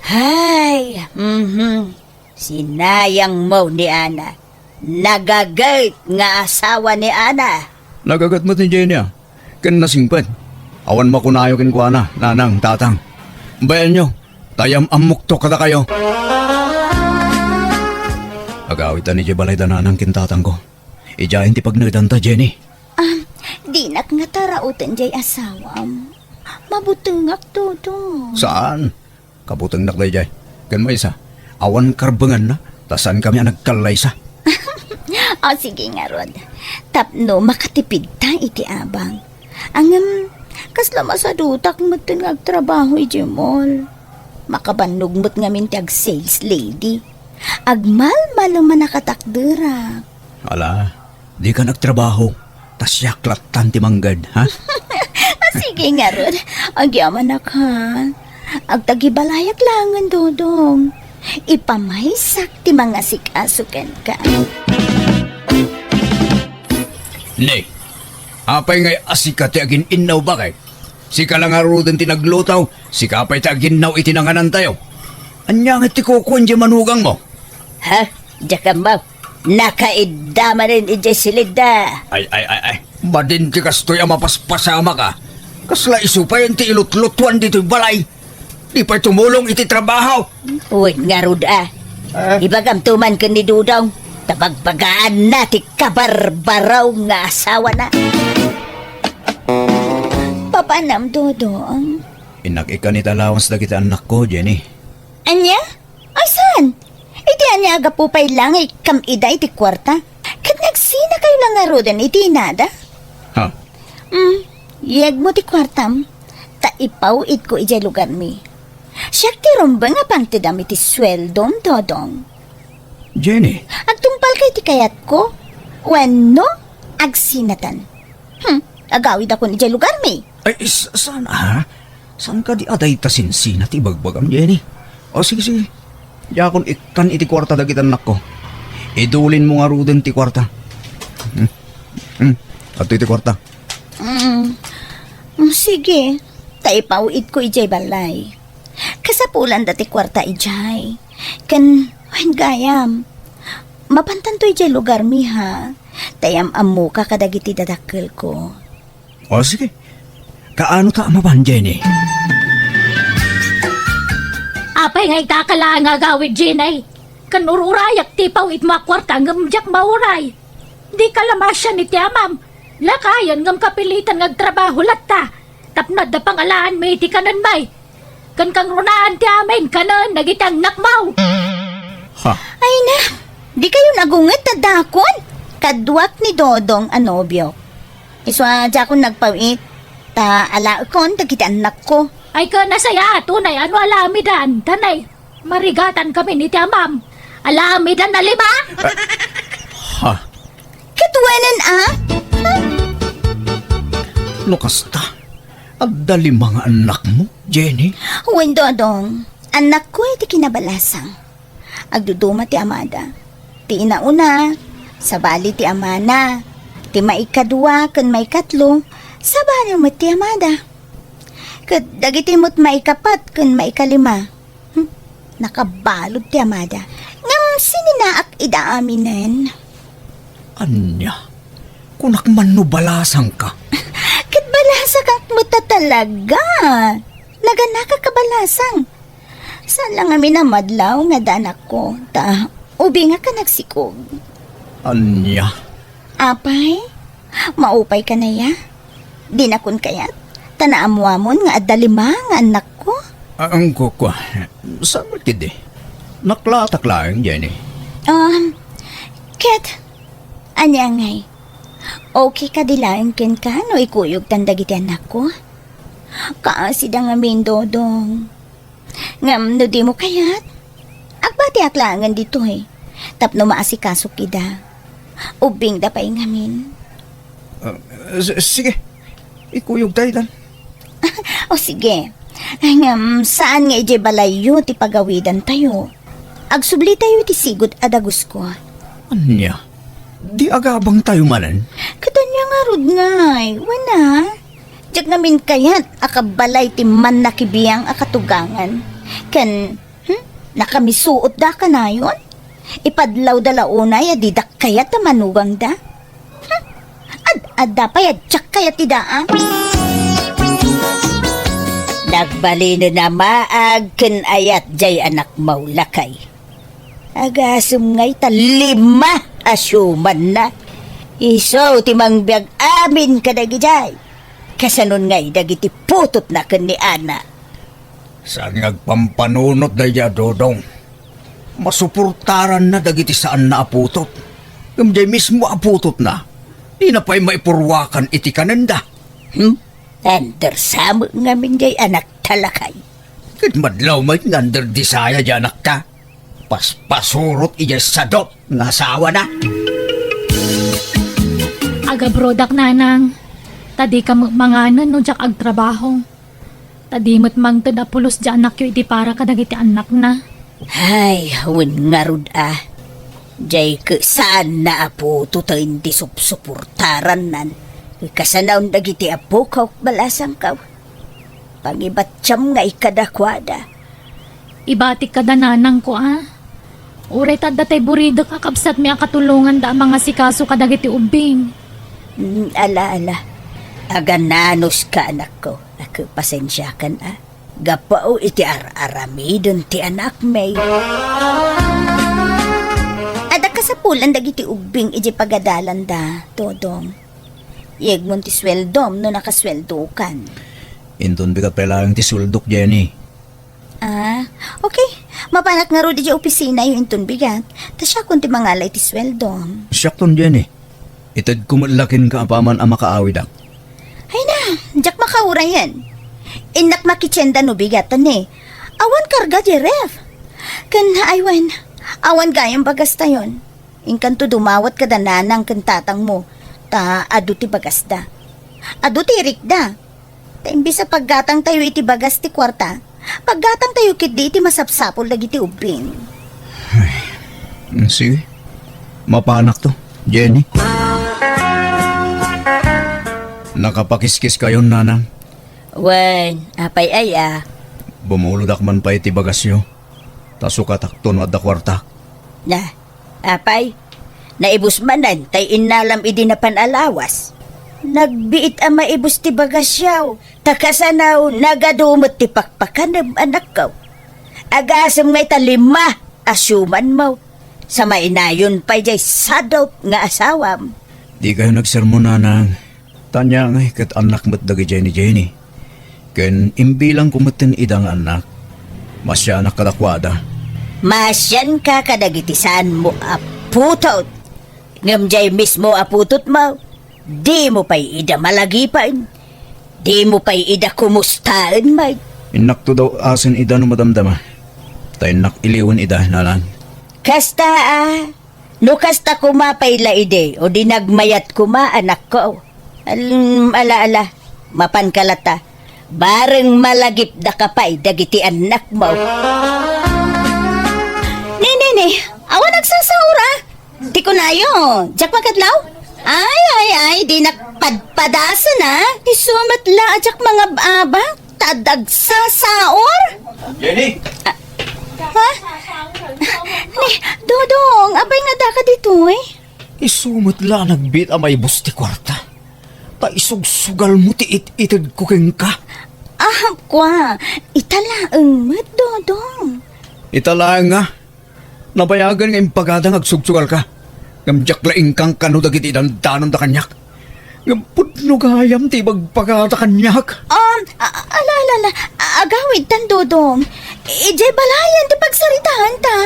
Hay, mhm. Sinayangmo ni Ana. Nagaget nga asawa ni Ana. Nagaget met ni Jenny, a. Ken nasingpet. Awan makunayo kenkuana, nanang, tatang. Bayanyo, ta yam-ammokto kadakayo. Agawidtan idiay balayda nanang ken tatangko. Idiayen ti pagnaedanta, Jenny. Ah, dinak ngata rauten diay asawam. Mabutengak, Dodong. Saan? Kabutengnak daydiay. Ken maysa, awan karbenganna, ta saankami a nagkallaysa. O, sige ngarud. Tapno makatipidta iti abang. Ngem, kasla masadutak metten nga agtrabaho idiay mall. Makabannog met ngamin ti ag-sales lady. Agmalmalem a nakatakderak. Ala, dika nagtrabaho, ta siak lattan ti mangged, ha? Sige ngarud, agyamanak, ha? Agtagibalayak laengen, Dodong. Ipamaysak ti mangasikaso kenka. Ne, apay ngay a sika ti agin-innaw, baket? Sika la ngaruden ti nagluto, sika pay ti aginnaw iti nanganantayo. Ania ngay ti kukuan diay manugangmo? Ha? Diak ammo. Nakaidda manen idiay silidda. Ay, ay, ay, ay. Madin ti kastoy a mapaspasamak, a. Kasla isu pay ti ilutlutuan ditoy balay. Di pay tumulong iti trabaho. Wen ngarud, a. Ah? Ibagamto man ken ni Dodong, ta bagbagaanna ti kabarbaraw nga asawana. Papanam, Dodong? Innak ikkan iti allowance dagiti annakko, Jenny. Ania? Ay, saan? Iti ania a gapu pay la nga ikkam ida iti kuarta? Ket nagsinakayo la ngaruden iti inada? Ha? Mm, yegmo ti kuartam, ta ipaw-itko idiay lugarmi. Siak ti rumbeng a pangtedam iti sueldom, Dodong. Jenny. Agtungpalka iti kayatko, wenno agsinatan. Hmm, agawidakon idiay lugarmi. Ay, s-, saan, a? Saan kadi a dayta sinsina ti ibagbagam, Jenny? O, sige, sige. Diakon ikkan iti kuarta dagiti annakko. Idulinmo ngaruden ti kuarta. Hmm. Hmm. Adtoy ti kuarta. Mm. Mm, sige. Ta ipaw-itko idiay balay. Kasapulanda ti kuarta idiay. Ken, wen gayam, mapantanto idiay lugarmi, ha? Ta yam-ammoka kadagiti dadakkelko. O, sige. Kaano ta a mapan, Jenny? Apay nga itaka laeng nga agawid, Jenny? Ken ur-urayak ti ipaw-itmo a kuarta ngem diak mauray. Dika la masian iti amam. Lakayen ngem kapilitan nga agtrabaho latta. Tapno adda pangalaanmi iti kanenmi. Ken kangrunaan ti amin kanen dagiti annakmo. Ha? Ay na, dikayon agunget ta dakon. Kaduak ni Dodong a nobiok. Isu a diakon nagpaw-it, ta alaekon dagiti annakko. Ay, ken nasayaat unay a no alamidan, ta nay, marigatan kami ni ti amam. Alamidan a lima? Ha? Ket wenen a? No kasta, adda lima nga annakmo, Jenny? Wen, Dodong, annakko iti kinabalasang. Agduduma ti amada. Ti inauna, sabali ti amana. Ti maikadua ken maikatlo, sabali met ti amada. Ket dagiti met maikapat ken maikalima, hmm, nakabalud ti amada. Ngem sininaak ida aminen. Ania? Kunak man no balasangka? Ket balasakak met a talaga. Naganakak a balasang. Saan la ngamin a madlaw nga adda anakko, ta ubingak a nagsikog. Ania? Apay, maupay ka naya? Dinakon kayat, ta naammoamon nga adda lima nga annakko. Ah, ang kukwa. Saan met ketdi? Naklatak laeng, Jenny. Um, ket, ania ngay? Okay kadi laeng kenka no ikuyogtan dagiti annakko? Kaasida ngamin, Dodong. Ngem no dimo kayat, agbatiak laengen ditoy tapno maasikasok ida. Ubingda pay ngamin. Ah, s-, sige. Ikuyogta itan. O sige. Ngem, saan nga idiay balayyo ti pagawidantayo? Agsublitayo iti sigud a dagusko. Ania? Di agabangtayo manen? Ket ania ngarud ngay? Wen a? Diak ngamin kayat a kabalay ti mannakibiang a katugangan. Ken, hmm, nakamisuotda kanayon? Ipadlawda la unay a didak kayat a manugangda? Hmm, ad-adda pay a diak kayat ti daan. Nagbalinen a maag ken ayat jay anakmo, lakay. Agasem ngay ta lima a siumanna. Isu ti mangbiag amin kadagijay. Kasanon ngay dagiti putotna ken ni Ana? Saan nga agpampanunot daydiay a Dodong? Masuportaranna dagiti saanna a putot. Ngem jay mismo a putotna, dina pay maipurwakan iti kanenda. Hmm? Under sa met ngamin jay anakta, lakay. Ket madlaw met nga under desaya jay anakta. Paspasurot idiay sadot nga asawana. Agabrodak, nanang. Ta dika met manganen no diak agtrabaho. Ta di met mangted a pulos ti anakyo iti para kadagiti annakna. Ay, wen ngarud a. Jay ket saanna a putot ti supsuportarannan. Kasanaon dagiti apok, balasangko. Pangibattiam ngay kadakuada. Ibatik kada nanangko a. Uray ta adda tay buridek a kabsatmi a katulonganda a mangasikaso kadagiti ubbing. Mm, ala, ala. Agananuska, anakko. Ak, pasensiakan a. Gapu iti ar-aramiden ti anakmi. Adda kasapulan dagiti ubbing idiay pagadalanda, Dodong. Yegmon ti sueldom no nakasueldokan. Inton bigat pay laeng ti sueldok, Jenny. Ah, okay. Mapanak ngarud idiay opisinayo inton bigat. Ta siakon ti mangala iti sueldom. Siakton, Jenny. Itedko met la kenka apaman a makaawidak. Ay na, diak makaurayen. Innak makitienda no bigat, ta ne. Awan karga diay ref. Ken, ay wen, awan gayam bagastayon. Inkanto dumawat kada nanang ken tatangmo, ta adu ti bagasda. Adu ti irikda. Ta imbes a paggatangtayo iti bagas ti kuarta, paggatangtayo ketdi iti masapsapul dagiti ubbing. Ay, sige. Mapanakto, Jenny. Nakapakiskiskayon, nanang. Wen, apay aya? Bumulodak man pay ti bagasyo. Ta sukatakto no adda kuartak. Na, apay, naibus manen tay innalam idi napan a lawas. Nagbiit a maibus ti bagasyaw, ta kasano nagadu met ti pakpakanem, anakko. Agasem ngay ta lima a siumanmo. Sa mainayon pay jay sadot nga asawam. Dikayo nagsermon, nanang. Ta ania ngay ket annak met dagijay ni Jenny. Ken imbilangko metten ida nga annak. Maasianak kadakuada. Maasianka kadagiti saanmo a putot. Ngem jay mismo a putotmo, dimo pay ida malagipen. Dimo pay ida kumustaen met. Innakto daw asen ida no madamdama. Ta innak iliwen ida, nanang. Kasta a. No kasta koma pay la idi, o di nagmayat koma, anakko. Al-, ala, ala, mapanka lata. Bareng malagipdaka pay dagiti annakmo. Ne, ne, ne, awan agsasaur a. Ti kunayo, diak makadlaw? Ay, ay, ay, dinak padpadasen a. Isu met la a diak mangab-abak. Ta adda agsasaur? Jenny! Ah, ha? Ni, Dodong, apay nga daka ditoy? Isu met la nagbiit a maibus ti kuarta. Ta isugsugalmo ti it-itedko kenka. Ah, kua, ita laeng met, Dodong. Ita laeng nga? Nabayagen nga impagada nga agsugsugalka. Ngem diak la inkankano dagiti dandanonda kaniak. Ngem pudno gayam ti ibagbaga kaniak. Um, a-, ala, ala, ala. A-, agawidtan, Dodong. Idiay balayen ti pagsaritaanta.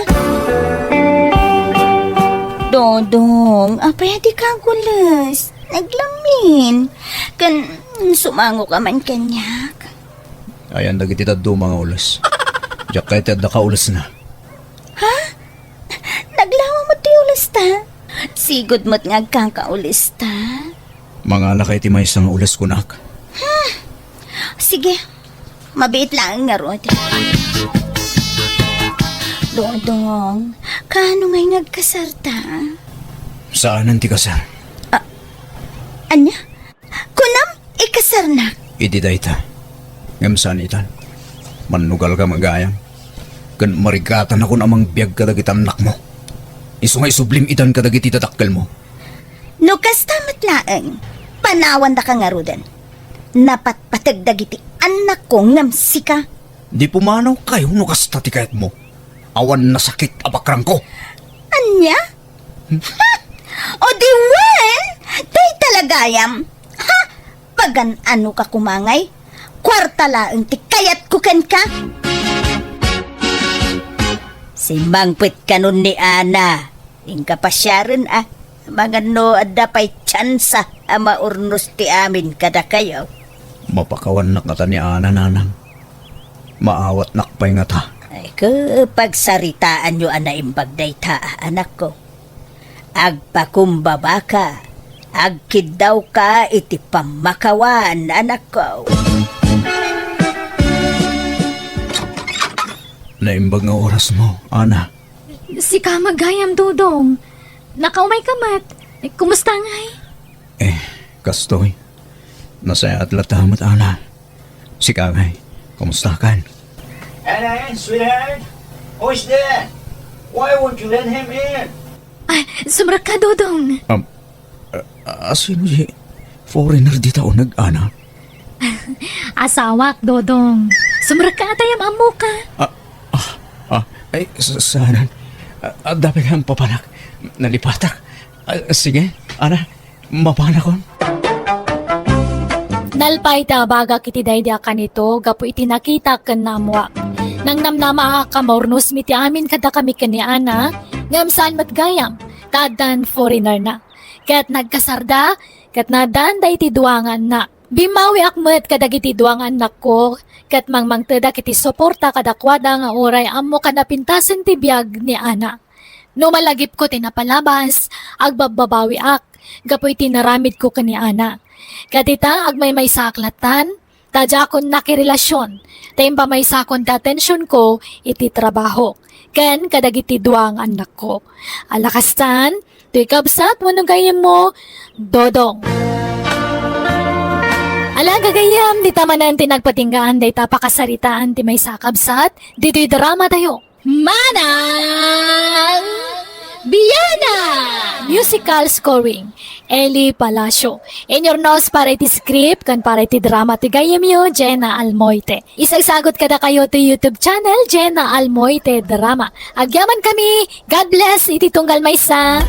Dodong, apay a dika agules? Naglamin. Ken, sumangoka man kaniak. Ayan dagiti dadduma nga ules. Diak kayat ti adda kaulesna. Ha? Naglawa met ti ulesta? Sigud met nga agkakaulista. Mangalaka iti maysa nga ules kunak. Sige, mabiit laeng ngarud. Dodong, kaano ngay nga agkasarta? Saanen ti kasar? Ania? Kunam, ikasarnak? Idi dayta. Ngem saan itan. Mannugalka met gayam. Ken marigatanakon a mangbiag kadagiti annakmo. Isu nga isublim itan kadagiti dadakkelmo. No kasta met laeng, panawandaka ngaruden. Napatpateg dagiti annakko ngem sika. Di pumanawkayo no kasta ti kayatmo. Awan nasakit a bakrangko. Ania? Ha! O di wen, dayta la gayam. Ha! Pagan-anoka koma ngay? Kuarta laeng ti kayatko kenka. Simmangpet kanon ni Ana. Inka pasiaren a, amangan no adda pay tsansa a maurnos ti amin kadakayo. Mapakawannak ngata ni Ana, nanang. Maawatnak pay ngata. Ay, ke, pagsaritaanyo a naimbag dayta, anakko. Agpakumbabaka, agkiddawka iti pammakawan, anakko. Naimbag nga orasmo, Ana. Sika met gayam, Dodong. Nakaumayka met. Kumusta ngay? Eh, kastoy. Nasayaat latta met, Ana. Sika ngay, kumustakan? Ana, sweetheart, who's there? Why won't you let him in? Ay, sumrekka, Dodong. Um, a-, asino ti foreigner dita uneg, Ana? Asawak, Dodong. Sumrekka, atayam ammoka. Ah, ah, ah, ay, sa-, saanan? Ah, adda pay nga papanak. Nalipatak. Ah, sige, Ana, mapanakon. Nalpay ti abagak iti daydi a kanito gapu iti nakitak ken naammoak. Nangnamnamaak a maurnosmi ti amin kadakami ken ni Ana, ngem saan met gayam, ta addan foreigner na. Ket nagkasarda, ket naaddaanda iti dua nga annak. Bimmawiak met kadagiti dua nga annakko, ket mangmangtedak iti suporta kadakuada nga uray ammok a napintasen ti biag ni Ana. No malagipko ti napalabas, agbabbabawiak gapu iti naramidko ken ni Ana. Ket ita, agmaymaysaak lattan, ta diakon nakirelasion, ta impamaysakon ti atensionko iti trabaho, ken kadagiti dua nga annakko. Ala kastan, toy kabsat wenno gayyemmo, Dodong. Ala, gagayyem, dita manen ti nagpatinggaan dayta pakasaritaan ti maysa a kabsat, ditoy drama tayo. Manang Bianang! Musical scoring, Eli Palacio. Inurnos para iti script ken para iti drama ti gayyemyo, Jenna Almoite. Isagsagut kadakayo ti YouTube channel, Jenna Almoite Drama. Agyamankami, God bless iti tunggal maysa.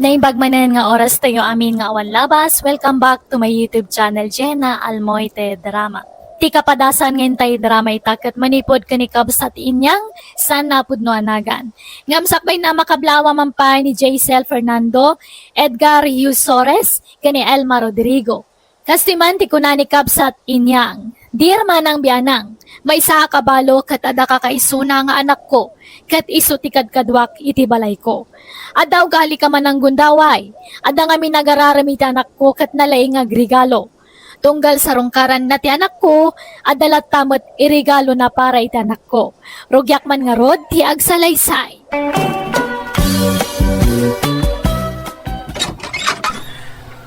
Naimbag manen nga oras tayo amin nga awan labas. Welcome back to my YouTube channel, Jenna Almoite Drama. Ti kapadasan nga intay drama ita ket manipud ken ni Kabsat Inyang, saan napudno a nagan. Ngem sakbay na, makablawa man pay ni Jaisel Fernando, Edgar Hugh Sores, ken ni Elma Rodrigo. Kastoy man ti kuna ni Kabsat Inyang, "Dear Manang Bianang, maysaak a balo ket adda kakaisuna nga anakko, ket isu ti kadkaduak iti balayko. Adda ugalika man a gundaway, adda ngamin agararem iti anakko ket nalaing nga agregalo. Tunggal sarungkaranna ti anakko, adda latta met iregalona para iti anakko. Rugiak man ngarud ti agsalaysay."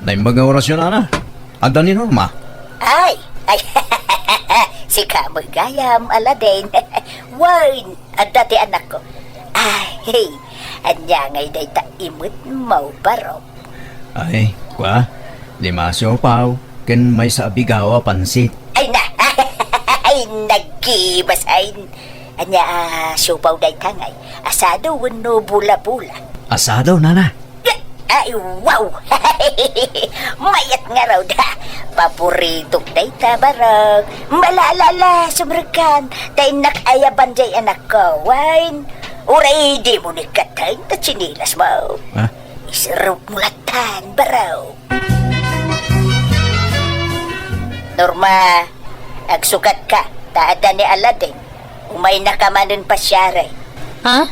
Naimbag nga orasyon, Ana. Adda ni Norma? Ay, ay, sika met gayam, Aladen. Wen, adda ti anakko. Ay, ania ngay dayta imet mo, barok? Ay, kua, lima a siopaw, ken maysa a bigaw a pansit. Ay na, ay, nagkibas, ay. Ania a siopaw dayta ngay? Asado wenno bola-bola? Asado, nana. Ay, wow! Mayat ngarud, ha? Paboritok dayta, barok. Ala, ala, ala, sumrekkan. Ta innak ayaban jay anakko, wen. Uray dimo ni katen ta tsinelas mo. Ha? Isirupmo lattan, barok. Norma, agsukatka, ta adda ni Aladen. Umaynaka manen pasiarek. Ah?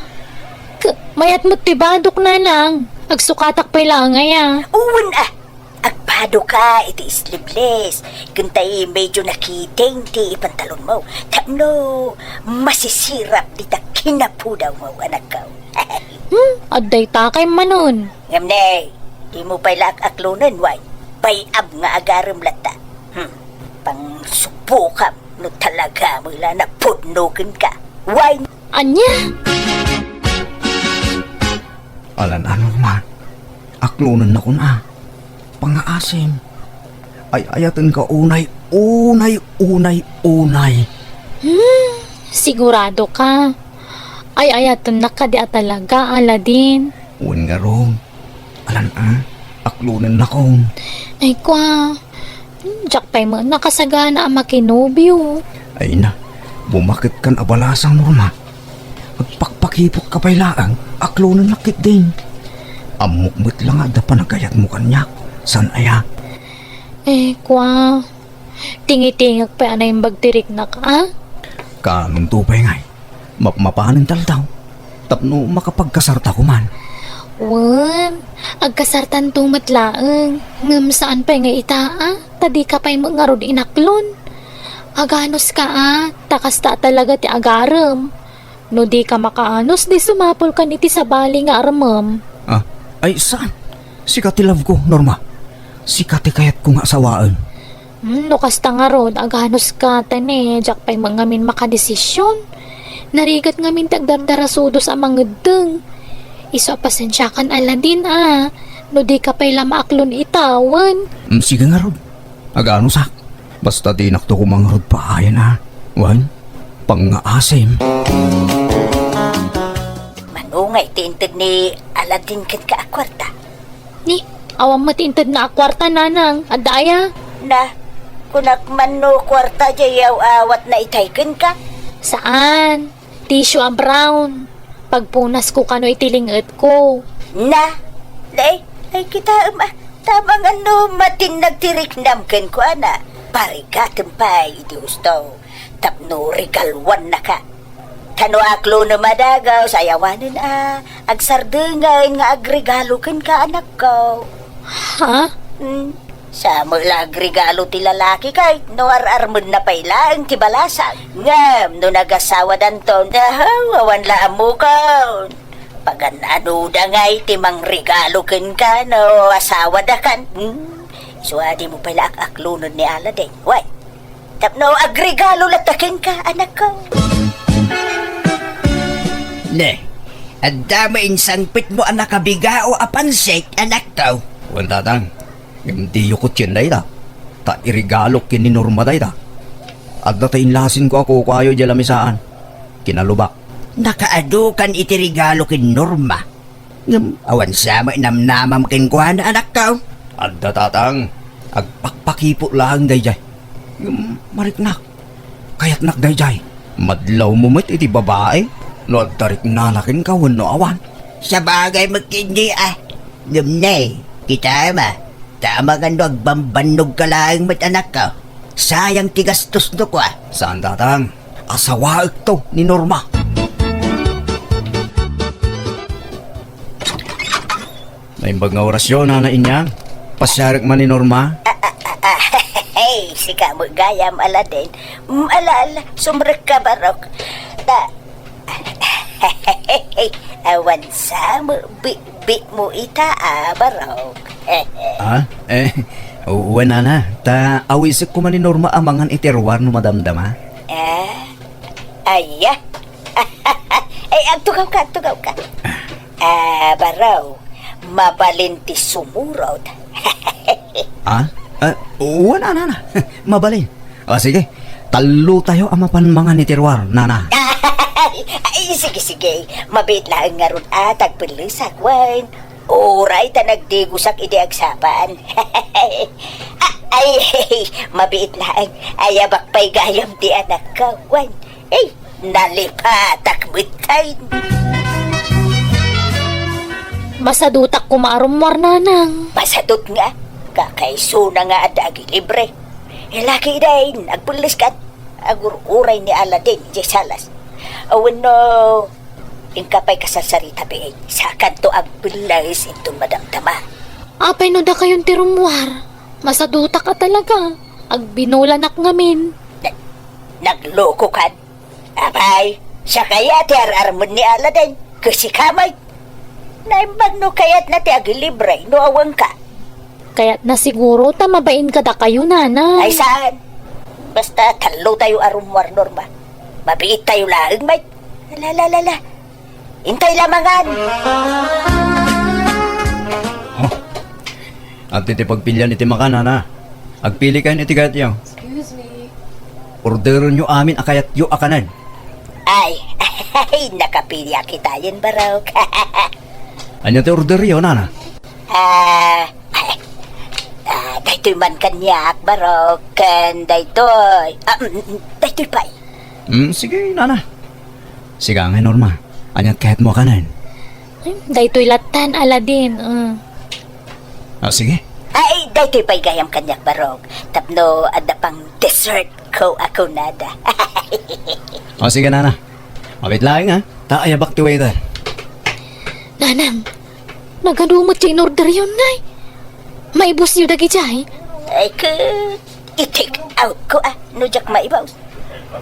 K-, mayat met ti badok, nanang. Agsukatak pay laeng aya. Wen, ah. Agbadoka iti sleeveless. Ken tay medyo nakiting ti pantalonmo. Tapno masisirap dita kinapudawmo, anakko. Hmm, adda ita kay manen. Ngem ne, dimo pay la ak-aklonen, wen? Bay-ab nga agarem latta. Hmm, pangsubokam no talaga met la napudno kenka. Wen? Ania? Alan-ano man. Aklonennakon a. Pangngaasim. Ay-ayatenka unay, unay, unay, unay. Hmm, sigurado ka? Ay-ayatennak kadi a talaga, Aladin? Wen ngarud. Alan a, aklonennakon. Ay, kua. Diak pay met nakasagana a makinobio. Ay na, bumaketkan a balasang, Norma. Agpakpakipotka pay laeng, aklonennak ketdin. Ammok met la nga adda panagayatmo kaniak, saan aya? Eh, kua, tingitingek pay a naimbag ti riknak, a? Kaanonto pay ngay, mapmapanen taldaw, tapno makapagkasarta koma. Wen, agkasartanto met laeng, ngem saan pay nga ita, a? Ta dika pay met ngarud inaklon. Aganuska, a, ta kasta talaga ti agarem. No dika makaanus, di sumapulkan iti sabali nga armem. Ah, ay, saan? Sika ti love ko, Norma. Sika ti kayatko nga asawaen. Hmm, no kasta ngarud, aganuska, ta ne, diak pay met ngamin makadesisyon. Narigat ngamin ti agdardarasudos a mangeddeng. Isu a pasensiakan, Aladin, a, no dika pay la maaklon ita, wen. Mm, sige ngarud. Aganusak. Basta dinakto koma ngarud paayen a. Wen, pangngaasim. Mano ngay ti inted ni Aladin kenka a kuarta? Ni, awan met ti intedna a kuarta, nanang. Adda aya? Na, kunak man no kuarta diay yaw-awatna itay kenka? Saan. Tissue a brown. Pagpunasko kano iti ling-etko. Na, day, ay kitaem a, ta amangan no matinnag ti riknam kenkuana. Parigatem pay iti husto, tapno regaluannaka. Ta no aklonem a dagus, ay awanen a, agsardengen nga agregalo kenka, anakko. Ha? Hmm. Sa met la agregalo ti lalaki ket no ar-armenna pay laeng ti balasang. Ngem no nagasawadanton, ahaw, awan la ammokon. Pagan-anoda ngay ti mangregalo kenka no asawadakan? Hmm? Isu a dimo pay la ak-aklonen ni Aladin. Wen, tapno agregalo latta kenka, anakko. Ne, adda met insangpetmo a nakabigao a pansit, anakko. Wen, tatang. Ngem diyo kotien dayta, ta iregalok ken ni Norma dayta. Adda ta inlasinko a kukuayo idiay lamisaan. Kinalubak. Nakaadukan iti regalo ken Norma. Ngem awan sa met namnamam kenkuana, anakko. Adda, tatang. Agpakpakipot laeng daydiay. Ngem mariknak. Kayatnak daydiay. Madlawmo met iti babai no adda riknana kenka wenno awan. Sabagay met ketdi a. Ngem ne, kitaem a, ta amangan no agbambannogka laeng met, anakko. Sayang ti gastosno kua. Saan, tatang. Asawaekto ni Norma. Naimbag nga orasyo, Nana Inyang. Pasiarek man ni Norma. Ah, ah, ah, ah, hey, sika met gayam, Aladin. Mm, ala, ala, sumrekka, Barok. Ta, awan sa met bitbitmo ita, a, Barok. Ah, eh, wen, Nana. Ta awisekko man ni Norma a mangan iti ruar no madamdama. Ah, aya. Ay, agtugawka, agtugawka. Ah, Barok, mabalin ti sumurot. Ah? Ah, wen, Nana. Mabalin. O, sige. Tallotayo a mapan mangan iti ruar, Nana. Ay, sige, sige. Mabiit laeng ngarud a tagpellesak, wen. Uray ta nagdigusak idi agsapaan. Ay, mabiit laeng. Ayabak pay gayam ti anakko, wen. Ay, nalipatak metten. Masadutak koma a rummuar, Nanang. Masadut nga, kakaisuna nga adda agilibre. Laki dayn, agpelleskan. Agur-uray ni Aladin idiay salas. Wenno, Inka pay kasarsarita, be. Sakanto agpelles inton madamdama. Apay no dakayon ti rummuar? Masadutak a talaga. Agbinolanak ngamin. Na-, naglokokan? Apay, siak aya ti ar-armen ni Aladen. Ket sika met. Naimbag no kayatna ti agilibre no awanka. Kayatna siguro ta mabain kadakayo, Nana. Ay, saan? Basta tallotayo a rummuar, Norma. Mabiittayo laeng met. La, la, la, la. Intoy lamangan. Oh. Adtoy ti pagpilian iti makan, Nana. Agpilikayon iti kayatyo. Excuse me. Orderenyo amin a kayatyo a kanen. Ay, ay, nakapiliak itayen, Barok. Ania ti orderyo, Nana? Ah, ay, ah, daytoy man kaniak, Barok, ken daytoy. Ah, mm, mm, daytoy pay. Mm, sige, Nana. Sika ngay, Norma. Aniat kayatmo a kanen? Hmm, daytoy lattan, Aladen. Mm. Ah, sige. Ay, daytoy pay gayam kaniak, Barok. Tapno adda pang dessert ko a kunada. O, sige, Nana. Mabit laeng, ha? Ta ayabak ti waiter. Nanang, nagadu met ti inorderyon, ngay? Maibusyo dagidiay? Ay, ket, i-take out ko, ah, no diak maibus.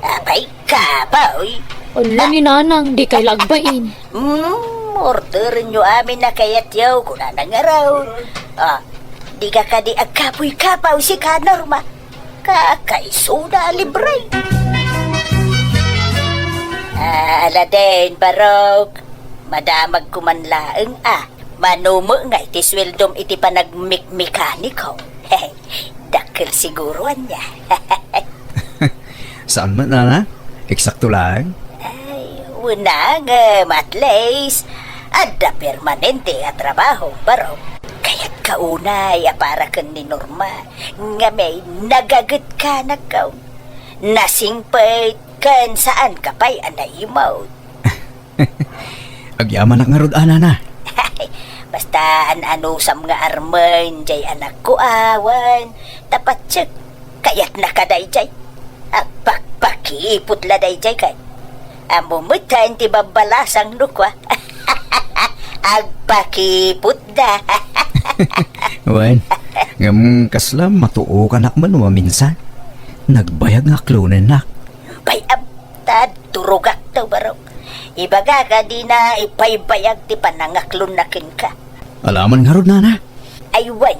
Apay, kapoy. Ala ni Nanang, dikay la agbain. Hmm, orderenyo amin a kayatyo, kunana ngarud. Ah, dika kadi agkapoy-kapoy, sika, Norma. Kakaisuna a libre. Ah, Aladen, Barok. Madamagko man laeng, ah. Mano met ngay ti sueldom iti panagmekmekaniko? Dakkel siguro ania. Saan met, Nana? Eksakto laeng? Ay, wen ngem, at least, adda permanente a trabaho, Barok. Kayatka unay a para ken ni Norma, ngem nagagetkanak. Nasingpet ken saanka pay a naimut. Agyamanak ngarud, Nana. Basta an-anusam nga armen, jay anakko awan, ta patsek, kayatnaka dayjay. Agpakpakipot la dayjay kay. Ammom met ti babbalasang no kua. Agpakipot da. Wen, ngem kasla matuokanak man maminsan. Nagbayag nga aklonennak. Bay-am, ta durogak to, Barok. Ibagak a dina ipaybayag ti panangaklonna kenka. Alaman ngarud, Nana. Ay, wen.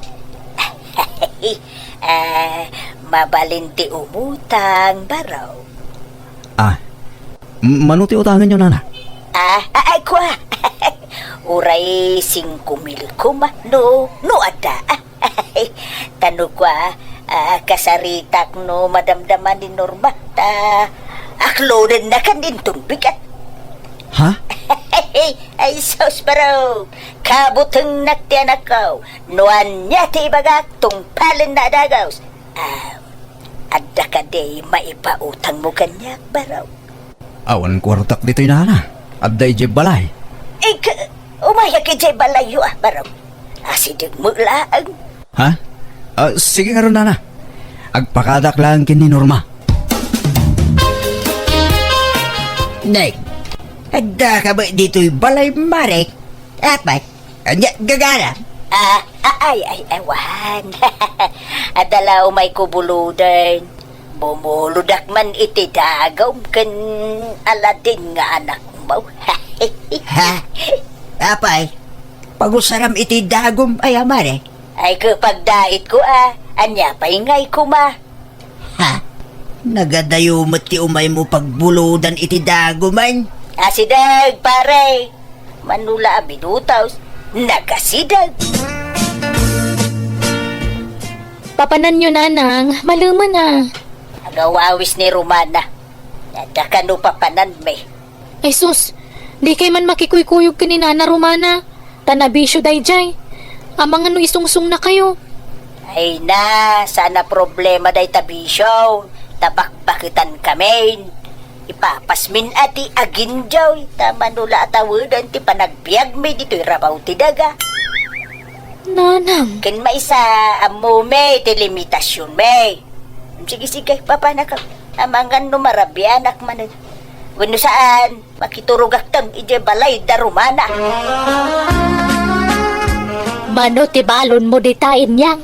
Ah, mabalin ti umutang, Barok. Ah, m-, mano ti utangenyo, Nana? Ah, ah, ay, kua. Uray singko mil koma, no, no adda. Ah, ta no kua, ah, kasaritak no madamdama ni Norma, ta aklodennakan inton bigat. Ha? Ay, sus, Barok. Kabutengnak ti anakko. No ania ti ibagak, tungpalenna a dagus. Ah, adda kadi maipautangmo kaniak, Barok? Awan kuartak ditoy, Nana. Adda idiay balay. Ig-, umayak idiay balayyo, ah, Barok. Asideg met laeng. Ha? Ah, sige ngarud, Nana. Agpakadak laeng ken ni Norma. Nay, adda ka ba ditoy balay, Mare? Apay, ania gagana? Ah, ah, ay, ay, awan. Adda la umayko buloden. Bumulodak man iti dagum ken Aladen nga anakmo. Ha? Apay, pagusaram iti dagum aya, Mare? Ay, ket pagdaitko, ah. Ania pay ngay koma? Ha? Nagadayo met ti umaymo pagbulodan iti dagumen? Asideg, pare. Mano la a minutos, nagasideg. Papananyo, Nanang, malemen a. Agawawis ni Romana. Adda kano papananmi? Ay sus, dikay man makikuykuyog ken ni Nana Romana. Ta nabisyo dayjay. Amangan no isungsungnakayo. Ay na, saan a problema dayta bisyo. Ta bakbaketankami. Ipapasmin a ti aginjoy. Ta mano la a taweden ti panagbiagmi ditoy rabaw ti daga. Nanang. Ken maysa, ammomi ti limitasionmi. Sige, sige, papanaka. Amangan no marabianak manen. Wenno saan, makiturogakton idiay balay da Romana. Mano ti balonmo dita, Inyang?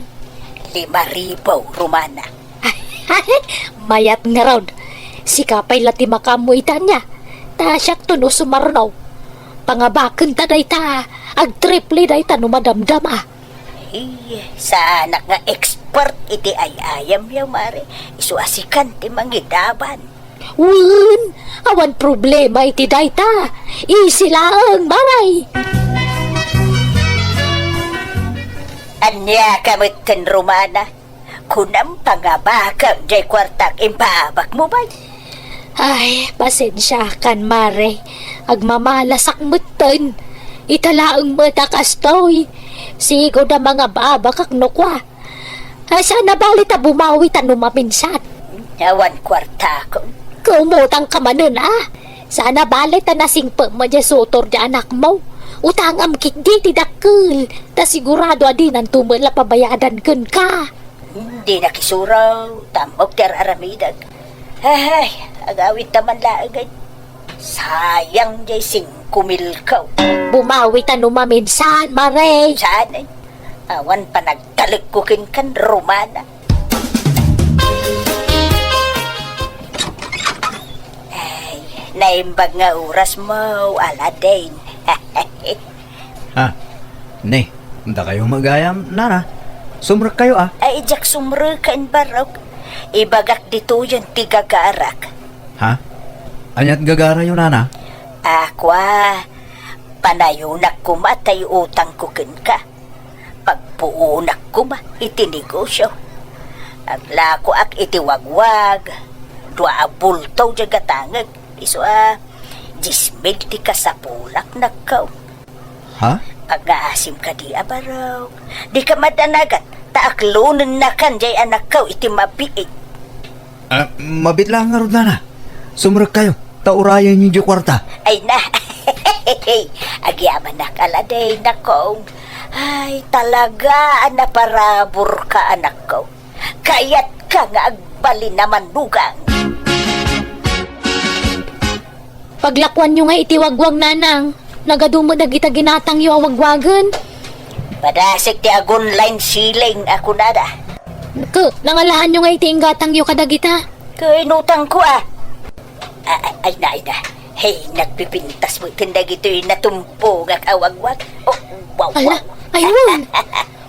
Lima ribu, Romana. Mayat ngarud. Sika pay la ti makaammo ita ania. Ta siakto no sumarno. Pangabakenta dayta, agtriple dayta no madamdama. Ay, saanak nga expert iti ay-ayamyo, Mare. Isu a sikan ti mangidaban. Wen, awan problema iti dayta. Easy laeng, Mare. Ania ka metten, Romana? Kunam, pangabakam jay kuartak impaabakmo, bay. Ay, pasensiakan, Mare. Agmamalasak metten. Ita laeng met a kastoy. Sigud a mangababakak no kua. Ay, saan a bali ta bumawi ta no maminsan. Awan kuartakon. Kaumutang ka manen, a? Saan a bali ta nasingpetmo jay sutor jay anakmo. Utangam ketdi ti dakkel. Ta sigurado a dinanto met la pabayadan kenka. Di nakisuro, ta ammok ti ar-aramidek. Ay, agawidta man laeng, ay. Sayang jay singko milko. Bumawi ta no maminsan, Mare. Saan, ay? Awan panagtalekko kenkan, Romana. Ay, naimbag nga orasmo, Aladin. Ha? Ne, dakayo met gayam, nana? Sumrekkayo, a? Ay, diak sumreken, barok. Ibagak ditoyen ti gagarak. Ha? Aniat gagarayo, nana? A, kua, panayonak koma tay utangko kenka. Pagpuonak koma iti negosio. Aglakoak iti wagwag. Dua a bulto jay gatangek. Isu a, dies mil ti kasapulak, nakkaw. Ha? Pagngaasim kadi a barok. Dika madanagan, ta aklonennakan jay anakkaw iti mabiit. A, mabiit laeng ngarud, nana. Sumrekkayo, ta urayenyo diay kuarta. Ay na. Agyamanak, Aladin, nakkaw. Ay, talaga a naparaburka, anakko. Kayatka nga agbalin a mannugang. Paglakuanyo nga iti wagwag, nanang. Nagadu met dagita ginatangyo a wagwagen. Padasek ti agun-line ceiling a kunada. Ke, nangalaanyo nga iti inggatangyo kadagita? Ke, inutangko, a. A-, ay, ay na, ay na. Hey, nagpipintas metten dagitoy natumpongak a wagwag. Oh, wow, ala, wow. Aywan.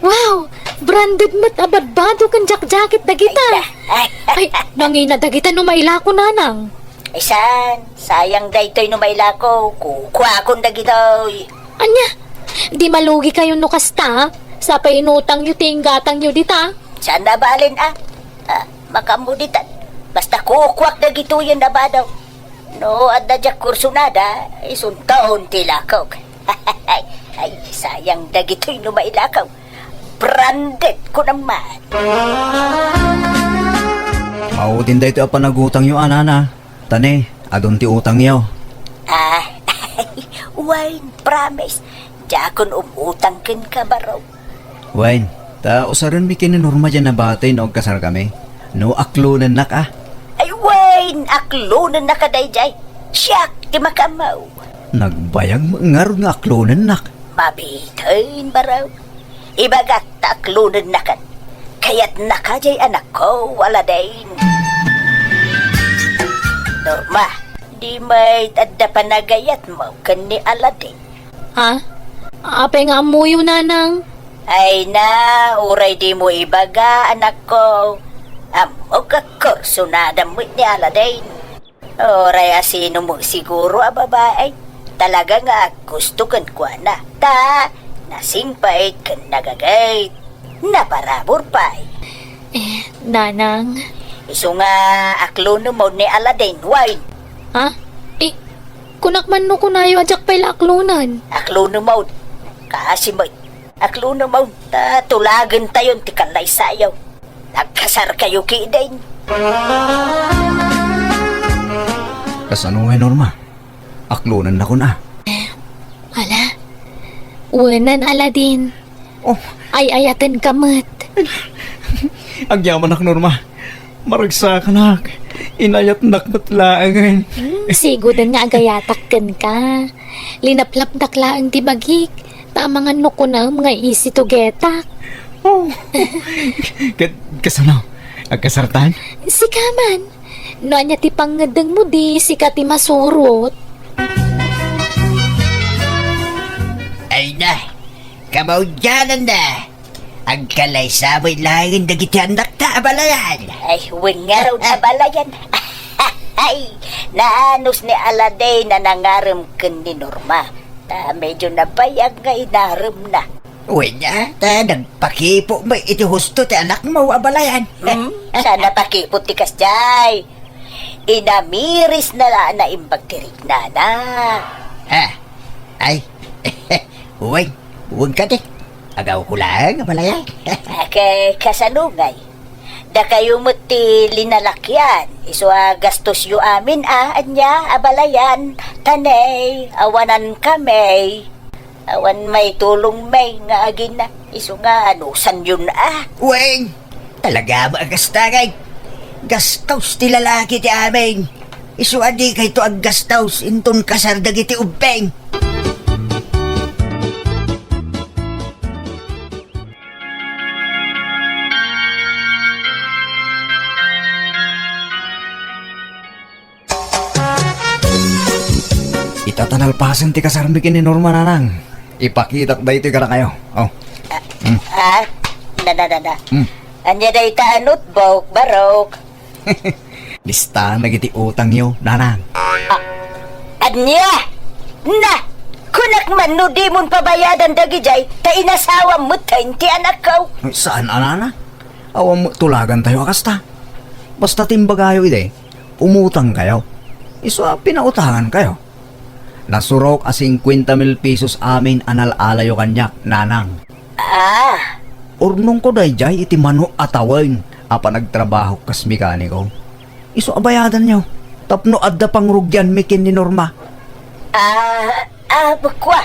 Wow, branded met a badbado ken jakjakit dagita. Ay, ay. Ay, nangina dagita no mailako, nanang. Ay, saan? Sayang daytoy no mailako. Kukuakon dagitoy. Ania? Di malugikayo no kasta, a? Sapay inutangyo ti inggatangyo dita. Saan a balin, a? A, makaammo ditan. Basta kukuak dagitoyen a bado. No adda diak kursunada, isunton ti lakok. Ay, sayang dagitoy no mailakaw. Branded ko naman. Maudin daytoy a panagutangyo, a, nana. Ta ne, adun ti utangyo. A, wen, promise. Diakon umutang kenka, baro. Wen, ta usarenmi ken ni Norma diay nabati no agkasarkami. No aklonennak, a. Ay, wen, aklonennaka daydiay. Siak ti makaammo. Nagbayag met ngarud nga aklonennak. Mabiten, baro. Ibagak ta aklonennakan. Kayatnaka diay anakko, Aladin. Norma, di met adda panagayatmo ken ni Aladin? Ha? Apay nga ammoyo, nanang? Ay na, uray dimo ibaga, anakko. Ammok a kursunada met ni Aladin. Uray a sino met siguro a babai, talaga nga aggusto kenkuana. Ta, nasingpet ken nagagayt. Naparabur pay. Eh, nanang. Isu nga aklonem manen ni Aladin, wen. Ha? Eh, kunak man no kunayo a diak pay la aklonen. Aklonem manen. Kaasi met. Aklonem manen. Ta tulagentayon ti kallaysayo. Agkasarkayo ketdin. Kasano ngay, Norma? Aklonennakon, a. Ala, wenen, Aladin. Oh. Ay-ayatenka met. Agyamanak, Norma. Maragsakanak, inayatnak met laengen. Hmm, siguden nga agayatak kenka. Linaplapdak laeng ti bagik, ta amangan no kunaem nga isi tugetak. Oh. Ket kasano? Agkasartan? Sika man. No ania ti pangngeddengmo, di sika ti masurot. Ay na, kamaudiananna. Agkalaysa met laengen dagiti annakta, abalayan. Ay, wen ngarud, abalayan. Ay, naanus ni Aladen a nangarem ken ni Norma. Ta medyo nabayag nga inaremna. Wen a, ta nagpakipo met iti husto ti anakmo, abalayan. Hmm? Saan a pakipot ti kasdiay? Inamirisna la a naimbag ti riknana. Ha? Ay, wen, wen kadi. Agawko laeng, abalayan. Ket kasano ngay? Dakayo met ti linalakian, isu a gastosyo amin a, ania, abalayan, ta ne, awanan kami. Awan maitulong mi nga agina, isu nga anusanyon a. Wen, talaga met a kasta ngay. Gastos ti lalaki ti amin. Isu a dikayto aggastos inton kasar dagiti ubbing. Ita ta nalpasen ti kasarmi ken ni Norma, nanang. Ipakitak daytoy kadakayo. Oh. Hmm. Ah, na, na, na, na. Hmm. Ania dayta a notebook, barok? Listahan dagiti utangyo, nanang. Ah, ania? Na, kunak man no dimon pabayadan dagidiay, ta inasawam met ti anakko. Saan a, nanang? Awan met tulagantayo a kasta. Basta ti imbagayo idi, umutangkayo. Isu a pinautangankayo. Nasurok a singkuenta mil pesos amin a nal-alayo kaniak, nanang. Ah. Urnongko daydiay iti mano a tawen a panagtrabahok kas mekaniko. Isu a bayadanyo tapno adda pangrugianmi ken ni Norma. Ah, ah, kua.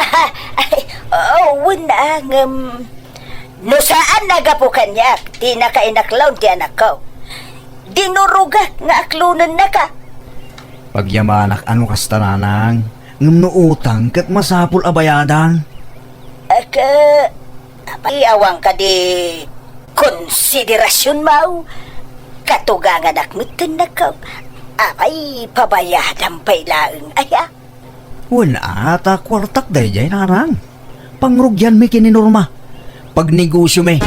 Ah, ay, oh, wen a, ngem no saan a gapu kaniak ti nakainaklan ti anakko, dinurogak nga aklonennaka. Pagyamanak a no kasta, nanang, ngem no utang ket masapul a bayadan. Ket, apay, awan kadi konsiderasionmo? Katuganganak met ti anakko. Apay, pabayadam pay laeng aya? Wen a, ta kuartak daydiay, nanang. Pangrugianmi ken ni Norma. Pagnegosiomi.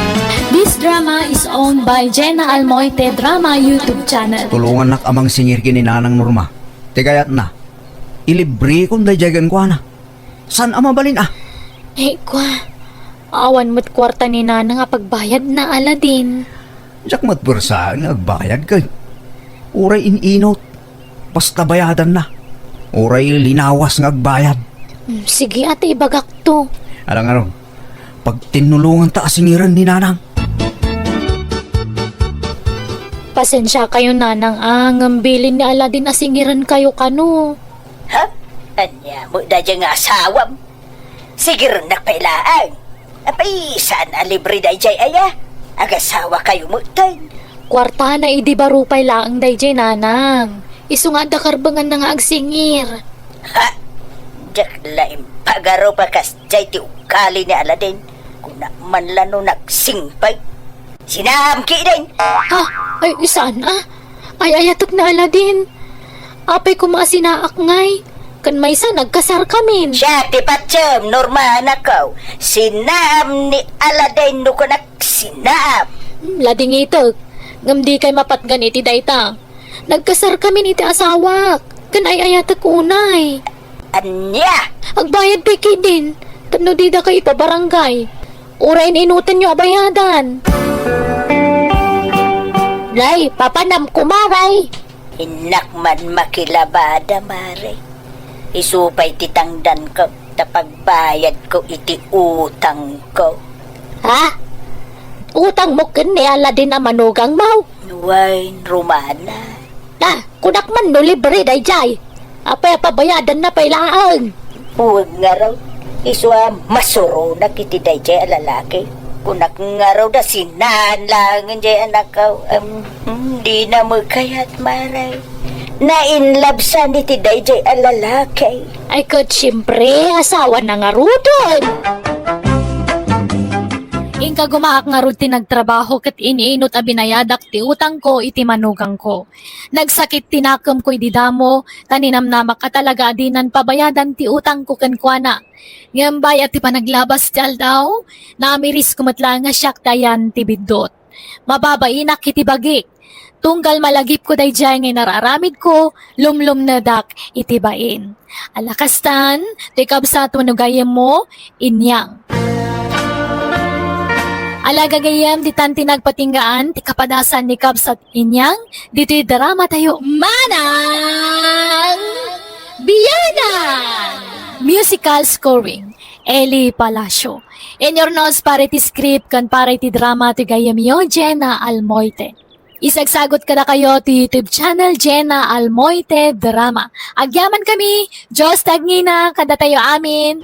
This drama is owned by Jenna Almoite Drama YouTube channel. Tulongannak a mangsingir ken ni Nanang Norma. Ti kayatna, ilibrekon daydiay kenkuana. Saan a mabalin a? Eh, kua, awan met kuarta ni Nanang a pagbayadna, Aladdin. Diak met puersaen nga agbayad ket uray in-inut. Basta bayadanna. Uray linawas nga agbayad. Hmm, sige, ata ibagakto. Alang-alang, pagtinnulonganta a singiren ni Nanang. Pasensiakayo, Nanang, a, ngem bilin ni Aladdin a singirenkayo kano. Ha? Ania met daydiay nga asawam? Sigirennak pay laeng. Apay, saan a libre daydiay aya? Agasawakayo metten. Kuartana idi baro pay laeng daydiay, Nanang. Isu nga adda karbenganna nga agsingir. Ha? Diak la impagarup a kasdiay ti ugali ni Aladdin. Kuna man la no nagsingpet. Sinaam ketdin. Ha? Ay, saan a? Ay-ayatek ni Aladdin. Apay koma a sinaak ngay? Ken maysa, nagkasarkamin. Siak ti patiem, Norma, anakko. Sinaam ni Aladdin no kunak sinaam. Hmm, ladingitek. Ngem dikay mapatgan iti dayta. Nagkasarkamin iti asawak. Ken ay-ayatek unay. Ania? Agbayad pay ketdin. Tapno didakay ipabarangay. Uray in-inutenyo a bayadan. Nay, papanam koma, Nay. Innak man makilabada, Mare. Isu pay ti tangdanko ta pagbayadko iti utangko. Ha? Utangmo ken ni Aladdin a manugangmo? Wen, Romana. Ah, kunak man no libre daydiay. Apay a pabayadanna pay laeng? Wen ngarud, isu a masuronak iti daydiay a lalaki. Kunak ngarud a sinaan laengen jay anakko, em, hmm, dina met kayat, Mare. Na-in love san iti dayjay a lalaki. Ay ket, siempre, asawana ngaruden. Inka gumaak ngarud ti nagtrabaho ket iniinut a binayadak ti utangko iti manugangko. Nagsakit ti nakemko idi damo, ta ninamnamak a talaga a dinan pabayadan ti utangko kenkuana. Ngem bay-at ti panaglabas ti aldaw, naamirisko met laeng a siak ti ayan ti biddut. Mababainak iti bagik. Tunggal malagipko daydiay nga inararamidko, lumlumnedak iti bain. Ala kastan, ti kabsat wenno gayyemmo, Inyang. Ala gagayyem, ditan ti nagpatinggaan ti kapadasan ni kabsat Inyang ditoy drama tayo, Manang Biyanan! Musical scoring, Eli Palacio. Inurnos para iti script ken para iti drama ti gayyemyo, Jenna Almoite. Isagsagot kadakayo ti YouTube channel, Jenna Almoite Drama. Agyaman kami, Diyos ti agngina kadatayo amin.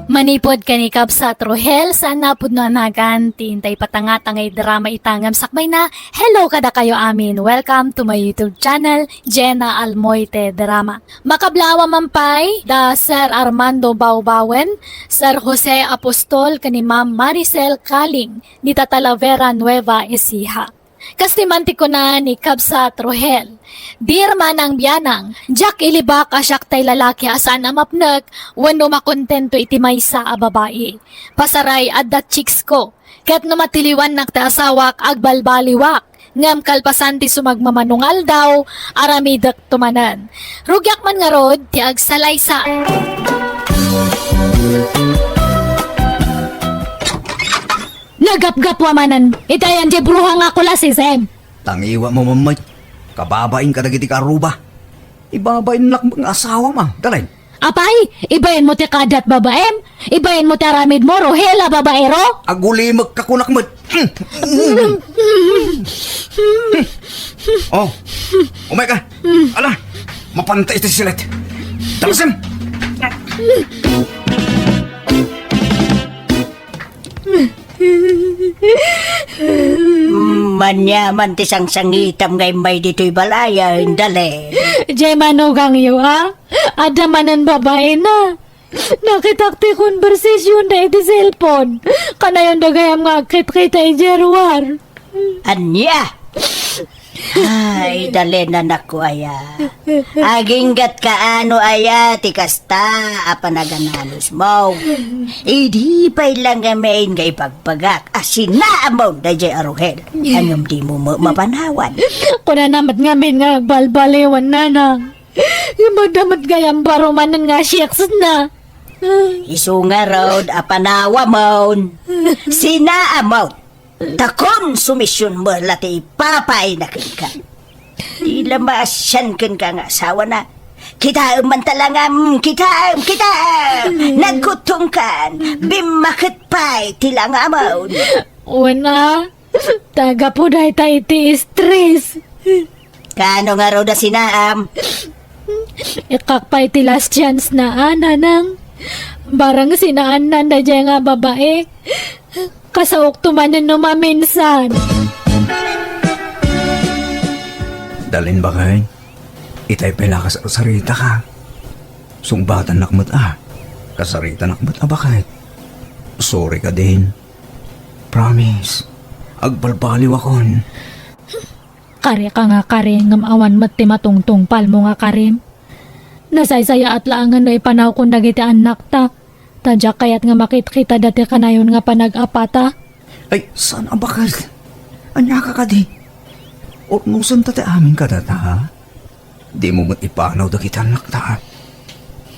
Manipud ken ni kabsat Rohel, saan a pudno a nagan ti intay patangata nga idrama ita ngem sakbayna, hello kadakayo amin. Welcome to my YouTube channel, Jenna Almoite Drama. Makablaawa man pay da Sir Armando Baubawen, Sir Jose Apostol, ken ni Ma'am Maricel Kaling, dita Talavera, Nueva Ecija. Kas ti man ti kuna ni kabsat Rohel, "Dear Manang Biyanang, diak ilibak a siak tay lalaki a saan a mapnek wenno makontento iti maysa a babai. Pasaray, adda chicks ko. Ket no matiliwannak ti asawak, agbalbaliwak. Ngem kalpasan ti sumagmamano nga aldaw, aramidekto manen. Rugiak man ngarud ti agsalaysa." Nagapgapwa manen iti ayan ti bruha nga kulasisem. Tangiwa mo, Mamay. Kababain kadagiti karuba. Ibabainnak nga asawam a, Dalin. Apay, ibainmo ti kadat babaem? Ibainmo ti aramidmo, Rohel a babaero? Agulimekka kunak met. Oh, umay ka. Ala, mapanta iti silet. Talasem. Maniaman ti sangsangitam nga immay ditoy balay, Dalin. Jay manugangyo, a? Adda manen babaina. Nakitak ti konbersasionda iti cellphone. Kanayonda gayam nga agkitkita idiay ruar. Ania? Ay, Dalin, anakko aya. Aginggatka no aya ti kasta a panagananusmo. Idi pay la ngamin nga ibagbagak a sinaamon dayjay a Rohel. Ngem dimo ma-, mapanawan. Kunana met ngamin nga agbalbaliwan, nanang. Ngem adda met gayam baro manen nga siksna. Isu ngarud a panawamon. Sinaamon. Ta konsumision met la ti ipapayna kenka. Di la maasian kenka nga asawana. Kitaem man ta la ngem, kitaem, kitaem! Nagkuttongkan, bimmaket pay ti langamon. Wen a, ta gapu dayta iti stress. Kaano ngarud a sinaam? Ikkak pay ti last chance na, a, nanang. Barang sinaannan daydiay nga babai, kasaokto manen no maminsan. Dalin, baket, itay pay la kas-, kasaritaka. Sungbatannak met a. Kasaritanak met a, baket. Sorry ka din. Promise. Agbalbaliwakon. Kari ka nga kari, ngem awan met ti matungtungpalmo nga karim. Nasaysayaat laengen no ipanawkon dagiti annakta, ta diak kayat nga makitkitada ti kanayon nga panag-apata. Ay, saan a baket? Ania ka kadi? Urnosenta ti amin kadata, ha? Dimo met ipanaw dagiti annakta.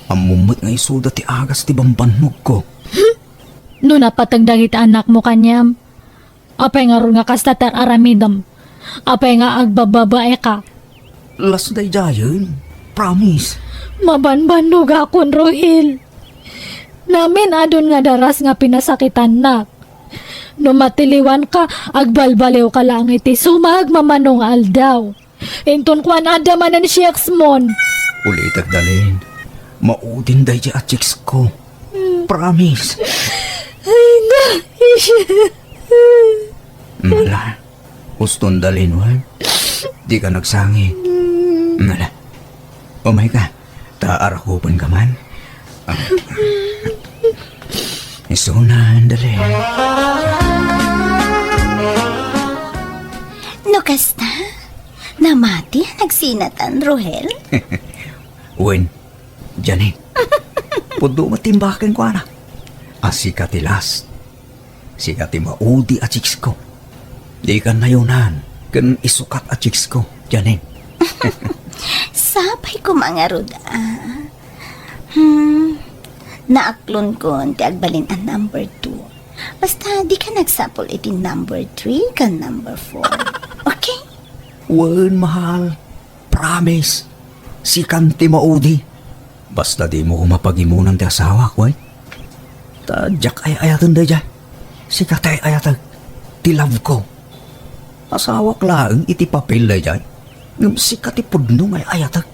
Ammom met nga isuda ti agas ti bambannogko. No napateg dagiti annakmo kaniam, apay ngarud nga kasta ti ar-aramidem? Apay nga agbababaeka? Las daydiayen. Promise. Mabanbannogakon, Rohel. Namin-adun nga daras nga pinasakitannak. No matiliwanka, agbalbaliwka laeng iti sumagmamano nga aldaw. Inton kuan, adda manen siksmon. Ulitek, Dalin. Maudin daydi a chicks ko. Promise. Ay, na. Mala, uston dalin, wen? Di ka nagsangi. Mala, umay ka. Ta arakupen ka man. Ah. Isunan, dali. No kasta, namati a nagsinatan, Rohel? Wen, Janine. Pudno met ti imbaken kuana. A sika ti last. Sika ti maudi a chicks ko. Di ka nayonan ken isukat a chicks ko, Janine. Sapay koma ngarud, a. Hmm, naaklon kon ti agbalin a number two. Basta di ka nagsapul iti number three ken number four. Okay? Wen, mahal. Promise, sikan ti maudi. Basta dimo koma pagimunan ti asawak, wen? Ta diak ay-ayaten daydiay. Sika ti ay-ayatek, ti love ko. Asawak laeng iti papel daydiay, ngem sika ti pudno nga ay-ayatek.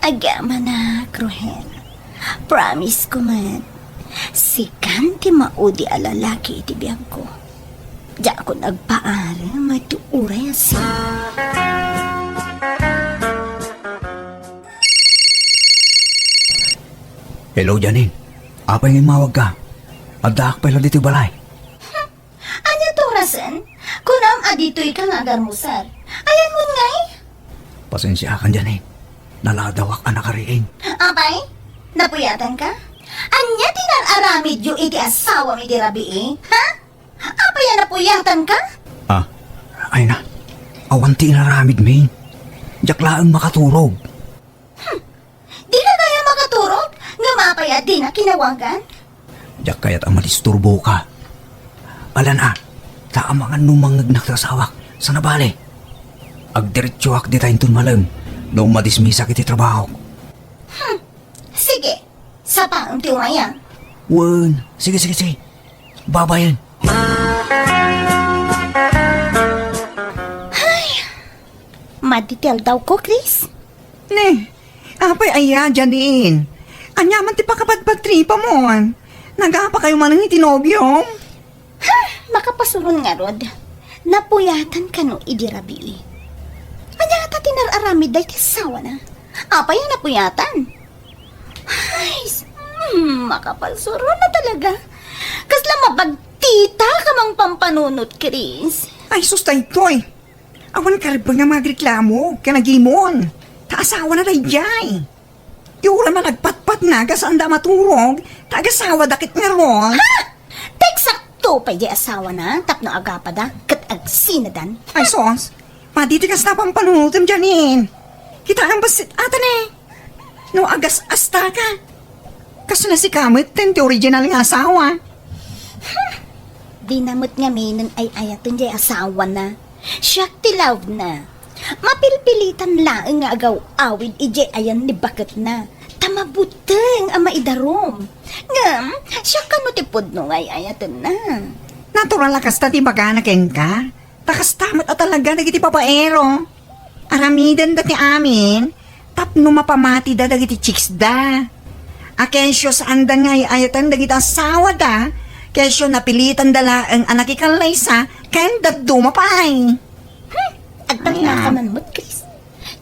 Agamanak, Rohel. Promise ko met, sikan ti maudi a lalaki iti biagko. Diakon agpaarem iti uray a sino. Hello, Janine. Apay nga immawagka? Addaak pay la ditoy balay. Ania ti orasen? Kunam a ditoyka nga agarmusar. Ayanmon ngay? Pasensiakan, Janine. Naladawak a nakariing. Apay? Napuyatanka? Ania ti nar-aramidyo iti asawam idi rabii? Ha? Apay a napuyatanka? Ah, ay na. Awan ti inaramidmi. Diak laeng makaturog. Hmm. Dika gayam makaturog? Ngem apay a dina kinawagan? Diak kayat a madisturboka. Alan a, ta amangan no mangngegnak ti asawak. Sana bale. Agdiretsoak dita inton malem no madismisak iti trabahok. Hmm. Sige. Sapaem ti umay a. Wen, sige, sige, sige. Babayen. Ay, madi ti aldawko, Chris. Ne, apay aya, Janine? Ania man ti pakapadpadtripamon? Nagapakayo manen iti nobiom? Ha, makapasuron ngarud. Napuyatan kano idi rabii? Ania ngata ti nar-aramid daydi asawana? Apay a napuyatan? Ay, s-, hmm, makapasuron na talaga. Kasla mabagtita ka mang pampanunot, Chris. Ay, sus, daytoy. Awan karben nga magreklamo ken agimon. Ta asawana daydiay. Ti uray man agpatpatna, aga saanda a maturog, ta agasawada ket ngarud. Ha? Ta eksakto pay di asawana tapno agapada ket agsinadan. Ay, sus, madi ti kasta a pampanunotem, Janine. Kitaem bassit ata ne. No agas-asta ka. Kasla sika met ti original nga asawa. Dina met ngamin ay-ayaten diay asawana. Siak ti love na. Mapilpilitan laeng nga agaw-awid idiay ayan ni baketna, ta mabuteng a maidarum. Ngem, siak kano ti pudno nga ay-ayatenna. Natural a kasta ti ibagana kenka. Ta kasta met a talaga dagiti babaero. Aramidenda ti amin tapno mapamatida dagiti chicksda. A kesyo saanda nga ay-ayaten dagiti asawada, kesyo napilitanda laeng a nakikallaysa ken dadduma pay. Hmm, agtalna ka man met, Chris.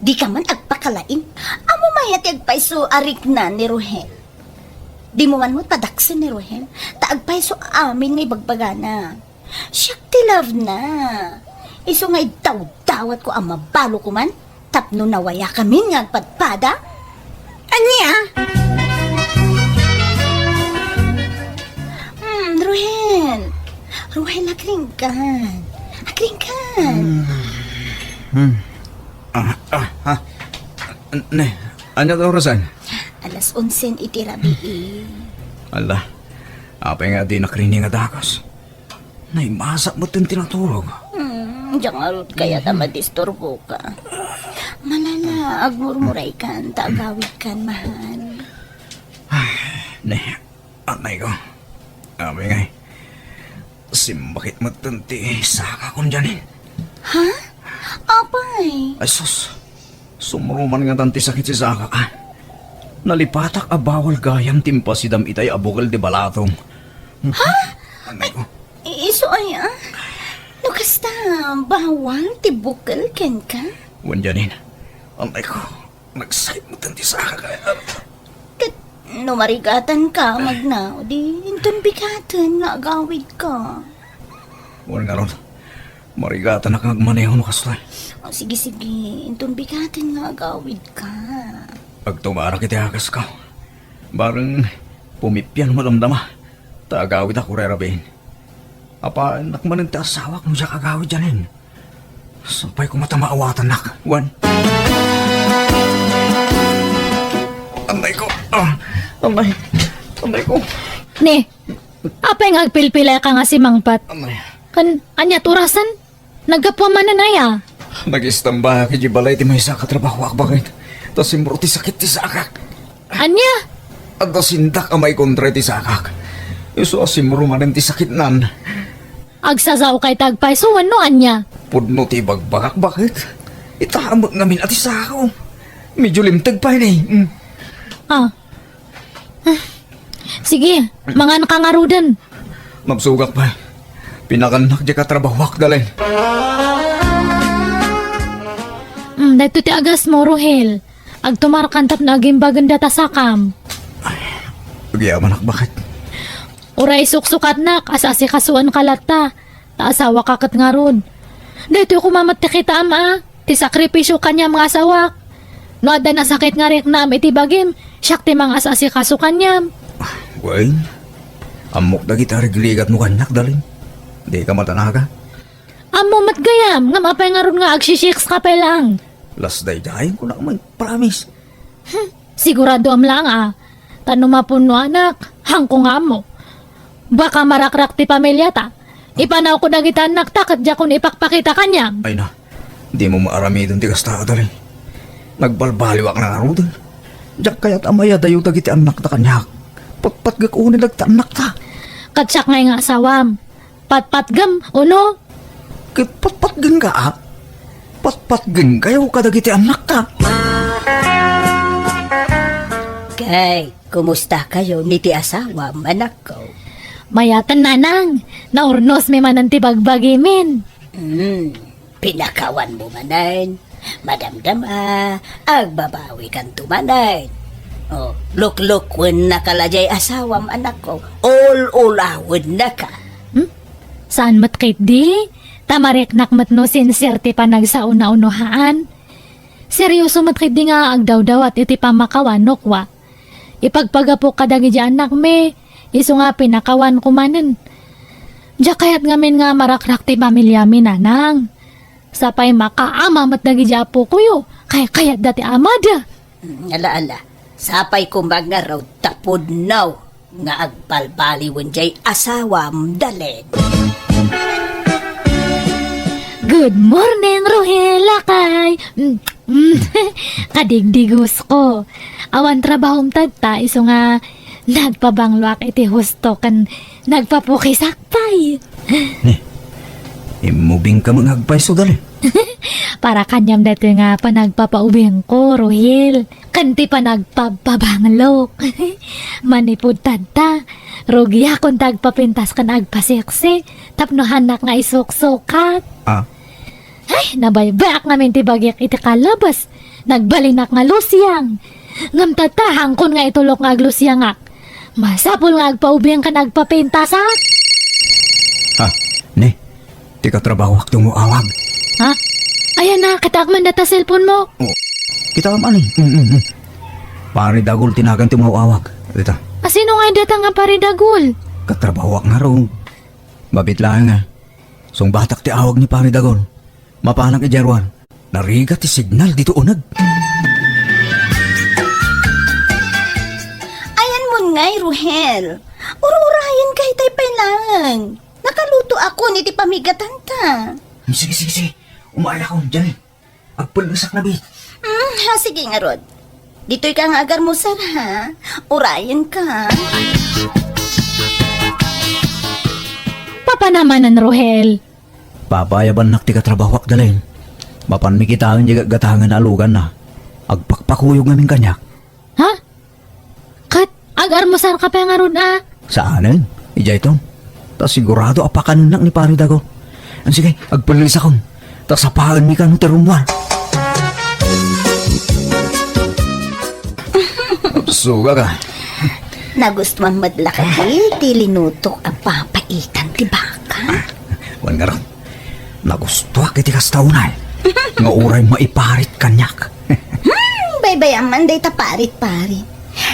Di ka man agpakalaing. Ammom aya ti agpayso a rikna ni Rohel? Dimo man met padaksen ni Rohel, ta agpayso amin nga ibagbagana. Siak ti love na. Isu nga idawdawatko a mabalokoman tapno nawayakamin nga agpadpada. Ania? Hmm, Ruhel. Ruhel, agringgan. Agringgan. Hmm. Ah, ah, ah. Ne, ania ti orasan? Alas onsen iti rabii. Ala, apay nga dinak rikna nga dagus? Naimasa met ti naturog. Hmm, diak ngarud kayat a madisturboka. Malala, agmurmuraykan, ta agawidkan, mahal. Ay, ne, anay ko. Apay ngay, simbakit met ti sakakon, Janine. Ha? Apay? Ay, sus. Sumruman ngatan ti sakit ti sakak, ah. Nalipatak a bawal gayam ti impasidam itay a bukel ti balatom. Ha? Anay ko. I-, isu aya? No kasta, bawal ti bukel kenka? Wen, Janine. Anay ko. Nagsakit met ti sakak. Ket no marigatanka, Magna, di inton bigaten nga agawidka. Wen ngarud, marigatanak nga agmaneho no kastoy. O, sige, sige. Inton bigaten nga agawidka. Agtumarak iti akasko. Bareng pumipian no madamdama. Ta agawidak uray rabiin. Apaannak manen ti asawak no diak agawid, Janine. Sapay koma ta maawatannak, wen. Anay ko. Ah, anay. Anay ko. Ni, apay nga agpilpilay ka nga simangpet? Anay. Kan, ania ti orasen? Naggapuam manen aya? Nagistamba idiay balay ti maysa a katrabahoak, baket. Ta simro ti sakit ti sakak. Ania? Adda sindak a maikontra iti sakak. Isu a simro manen ti sakitnan. Agsasaoka iti agpayso wenno ania? Pudno ti ibagbagak, baket. Ita met ngamin a ti sako. Medyo limteg pay ni. Mm. Ah. Ah. Sige, manganka ngaruden. Mabsogak pay. Pinakannak diay katrabahoak, Dalin. Mm, daytoy ti agasmo, Ruhel. Agtumarkan tapno agimbagenda ta sakam. Agyamanak, baket. Uray suksukatnak, as-asikasuenka latta. Ta asawaka ket ngarud. Daytoy koma met ti kitaem a, ti sakripisio kaniam nga asawak. No adda nasakit nga riknam iti bagim, siak ti mangas-asikaso kaniam. Wen, ammok dagiti arigrigatmo kaniak, Dalin. Dika madanaga. Ammo met gayam, ngem apay ngarud nga agsisiks ka pay lang? Las daydayen ko na man, promise. Hmm, siguradoam lang a. Ta no mapunnoanak, haanko nga ammo. Baka marakrak ti pamiliata. Ipanawko dagiti annakta ket diakon ipakpakita kaniam. Ay na, dimo maaramiden ti kasta, Dalin. Nagbalbaliwak na ngaruden. Diak kayat a mayadayo dagiti annakta kaniak. Patpatgek unay dagiti annakta. Ket siak ngay nga asawam. Patpatgem, uno? Ket patpatgenka, a? Patpatgenkayo kadagiti annakta. Kay, kumustakayo ni ti asawam, anakko? Mayaten, nanang. Naurnosmi manen ti bagbagimin. Hmm, pinakawanmo manen. Madamdama, agbabawikanto manen. O, luklukwennak la diay asawam, anakko. Ul-ulawennaka. Hmm? Saan met ketdi? Ta mariknak met no sincere ti panagsaona wenno haan. Serioso met ketdi nga agdawdawat iti pammakawan no kua. Ipagpagapok kadagiti annakmi, isu nga pinakawanko manen. Diak kayat ngamin nga marakrak ti pamiliami, nanang. Sapay makaama met dagiti apokoyo, kaykayatda ti amada. Mm, ala, ala. Sapay koma ngarud ta pudno nga agbalbaliwen diay asawam, Dalin. Good morning, Ruhel, lakay. Mm, mm. Kadigdigos ko. Awan trabahom tatta, isu nga nagpabangloak iti husto ken nagpapukisak pay. Ni, immubingka met nga agpayso, Dalin. Para kaniam daytoy nga panagpapaubingko, Ruhel, ken ti panagpababanglo. Manipud tatta, rugiakon ti agpapintas ken agpasiksi tapno haannak nga isuksukat. Ah. Ay, nabaybayak ngamin ti bagik iti kalabas. Nagbalinak nga lusiang. Ngem tatta, haankon nga itulok nga aglusiangak. Masapul nga agpaubing ken agpapintasak. Ha? Ni, ti katrabahoak ti umaw-awag. Ha? Ayan na, kitaak man data cellphone mo. Oh, kitaem, ani? Mm, mm, mm. Pari Dagul ti nagan ti umaw-awag. Dita. Asino nga data nga Pari Dagul? Katrabahoak ngarud. Mabit laeng nga. Sungbatak ti awag ni Pari Dagul. Mapanak idiay ruar. Narigat ti signal ditoy uneg. Ayanmon ngay, Ruhel. Ur-urayenka itay pay laeng. Nakalutoakon iti pamigatanta. Sige, sige, sige. Umaayakon, Janine. Agpellesak na, bi. Mm, ha, sige ngarud. Ditoyka nga agarmusar, ha? Urayenka. Papanamanen, Ruhel. Papayabannak ti katrabahoak, Dalin. Mapanmi kitaen diay gatgatangen a aluganna. Agpakpakuyog ngamin kaniak. Ha? Almusarka pay ngarud a? Saanen, idiayton. Ta sigurado a pakanennak ni Pari Dago. Sige, agpellisakon. Ta sapaenmi kano ti rummuar. Sugak a. Nagustuam met la kadi ti linutok a papaitan ti baka? Wen ngarud, nagustuak iti kasta unay nga uray maiparit kaniak. Hmm, baybay-am man dayta parit-parit.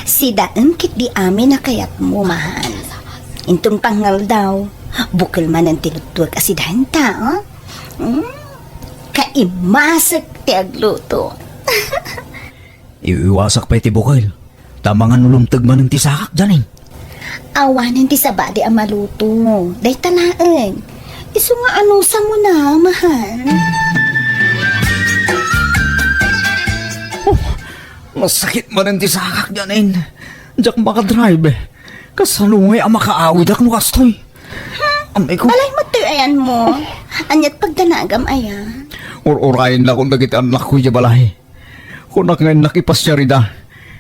Sidaem ketdi amin a kayatmo, mahal. Inton pangngaldaw, bukel manen ti luttuek a sidaenta, oh? Hmm, kaimasek ti agluto. Iwiwasak pay ti bukel. Ta mangan no lumteg manen ti sakak, Janine. Awanen ti sabali a maluto. Dayta laeng. Isu nga anusam na, mahal. Oh, masakit manen ti sakak, Janine. Diak makadrive. Kasano ngay a makaawidak no kastoy? Amay ko. Balay met ti ayanmo. Aniat pagdanagam aya? Ur-urayen la kon dagiti annakko idiay balay. Kunak nga innak ipasiar ida.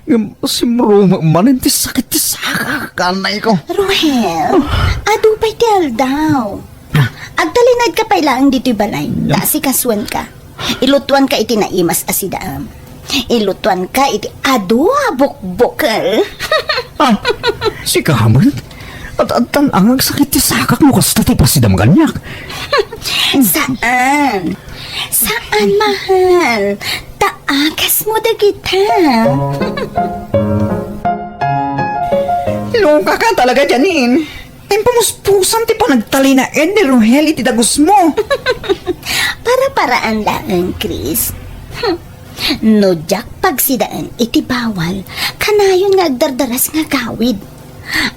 Ngem simrumem manen ti sakit ti sakak, anay ko. Ruhel, adu pay ti aldaw. Ah. Agtalinaedka pay laeng ditoy balay. Ya. Ta asikasuenka. Ilutuanka iti naimas a sidaem. Ilutuanka iti adu a bukbukel. Ah, sika met? At adtan nga agsakit ti sakak no kasta ti pasidam kaniak. Saan? Saan, mahal? Ta agasmo dagita. Loka ka talaga, Janine. Impamuspusan ti panagtalinaed ni Rohel iti dagusmo. Para-paraan laeng, Chris. No diak pagsidaen iti bawal, kanayon nga agdardaras nga agawid.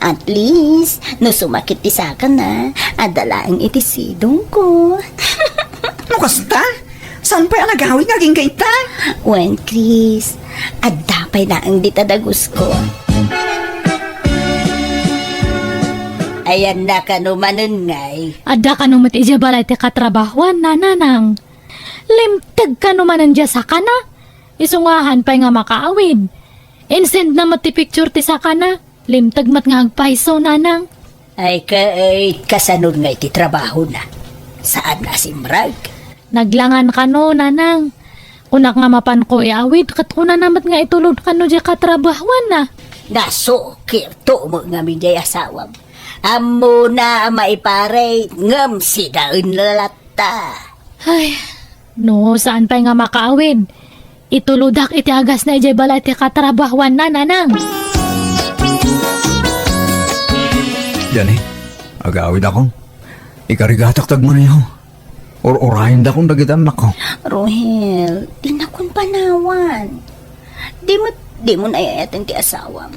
At least, no sumakit ti sakana, adda laeng iti sidongko. No kasta, saan pay a nagawid nga agingga ita? Wen, Chris, adda pay laeng dita dagusko. Ayanna kano manen ngay? Adda kano met idiay balay ti katrabahuanna, nanang. Limteg kano manen diay sakana? Isu nga haan pay nga makaawid. Insend na met ti picture ti sakana. Limteg met nga agpayso, nanang. Ay, ka-, ay, kasano ngay ti trabahona? Saan a simrag? Naglangan kano, nanang. Kunak nga mapanko iawid, ket kunana met nga itulod kano diay katrabahuanna. Nasukirto met ngamin diay asawam. Ammona a maiparit, ngem sidaen la latta. Ay, no, saan pay nga makaawid? Itulodak iti agasna idiay balay ti katrabahuanna, nanang. Diay, agawidakon. Ikarigatak ti agmaneho. Ur-urayendakon dagiti annakko. Rohel, dinakon panawan. Di met, dimo naayaten ti asawam.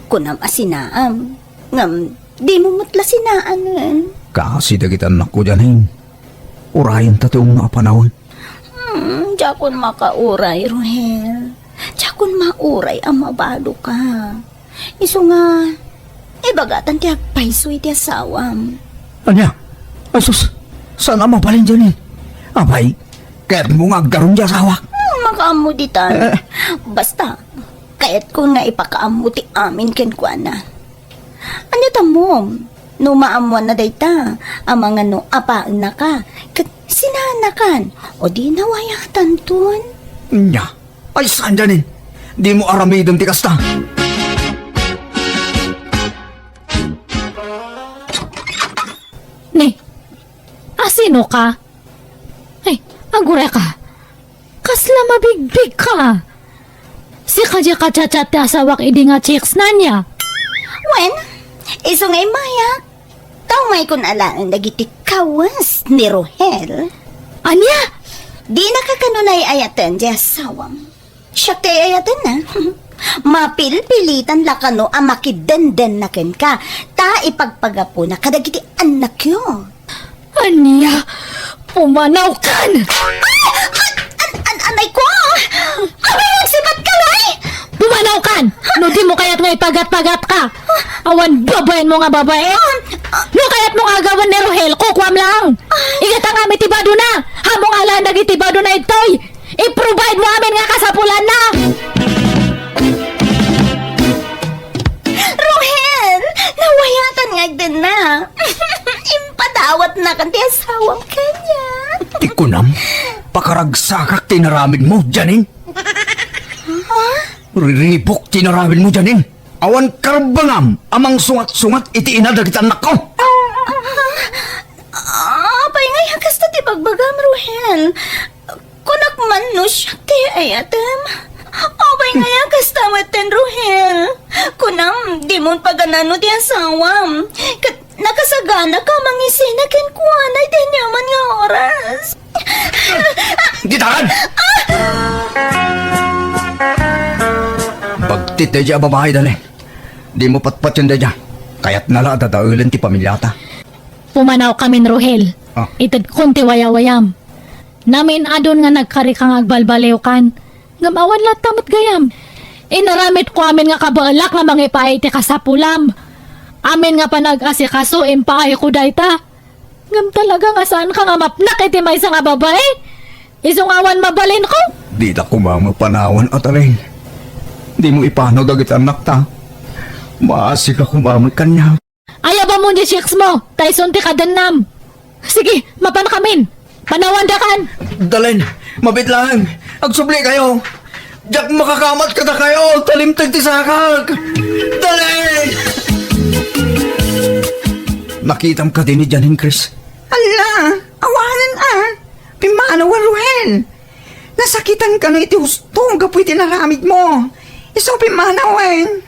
Kunam a sinaam, ngem dimo met la sinaanen. Kaasi dagiti annakko, Janine. Urayenta ti umno a panawen. Hmm, diakon makauray, Rohel. Diakon mauray a mabadoka. Isu nga, ibagatan ti agpayso iti asawam. Ania? Ay sus, saan a mabalin, Janine? Apay, kayatmo nga agdarum ti asawak? Hmm, makaammo ditan. Eh. Basta, kayatko nga ipakaammo ti amin kenkuana. Ania ta ammom? No maammoanna dayta, amangan no apaennaka, ket sinaannakan, o di nawayatanton? Nya, ay saan, Janine? Dimo aramiden ti kasta. Ni, asino ka? Ay, agureka. Kasla mabigbigka. Sika diay ka-chat-chat ti asawak idi nga chicks na nia? Wen, isu nga immayak. Ta umaykon alaen dagiti kawes ni Rohel. Ania? Dinaka kano ay-ayaten diay asawam. Siak ti ay-ayatenna. Mapilpilitan la kano a makidenden na kenka, ta ipagpagapuna kadagiti annakyo. Ania? Pumanawkan! Ay! An-, an-, anay ko! Abay, agsibatka, ay! Pumanawkan! No dimo kayat nga ipagat-pagatka! Awan babaenmo nga babae! No kayatmo nga agawen ni Rohel, kukuam lang! Igatangam iti badona! Ammom alaen dagiti badona ditoy! I-provide mo amin nga kasapulanna! Kunam, pakaragsakak ti inaramidmo, Janine? Riribuk ti inaramidmo, Janine. Awan karbengam a mangsungat-sungat iti ina dagiti annakko. Ah, apay ngay a kasta ti bagbagam, Ruhel? Kunak man no siak ti ayatem. Apay ngay a kasta metten, Ruhel? Kunam, dimon paganano ti asawam. Ket nakasaganaka a mangisina kenkuana iti aniaman nga oras. Ditakan! Bagtit daydiay a babai, Dalen. Dimo patpatien daydiay. Kayatna la a dadaelen ti pamiliata. Pumanawkamin, Ruhel. Ah. Itedkon ti wayawayam. Namin-adun nga nagkarika nga agbalbaliwkan. Ngem awan latta met gayam. Inaramidko amin nga kabaelak nga mangipaay iti kasapulam. Amin nga panag-asikaso, impaayko dayta. Ngem talaga nga saanka nga mapnak iti maysa nga babai? Isu nga awan mabalinko? Dita koma mapanawan, Atalin. Dimo ipanaw dagiti annakta. Maasika koma met kaniak. Ayabamon diay chicks mo, ta isun ti kadennam. Sige, mapankamin. Panawandakan. Dalen, mabiit laeng. Agsubli kayo. Diak makakamat kadakayo, ta limteg ti sakak. Dalen! Nakitam kadi ni Janine, Chris? Ala, awanen a. Pimmanawen, Ruhel. Nasakitan kano iti husto gapu iti naramidmo. Isu pimmanawen.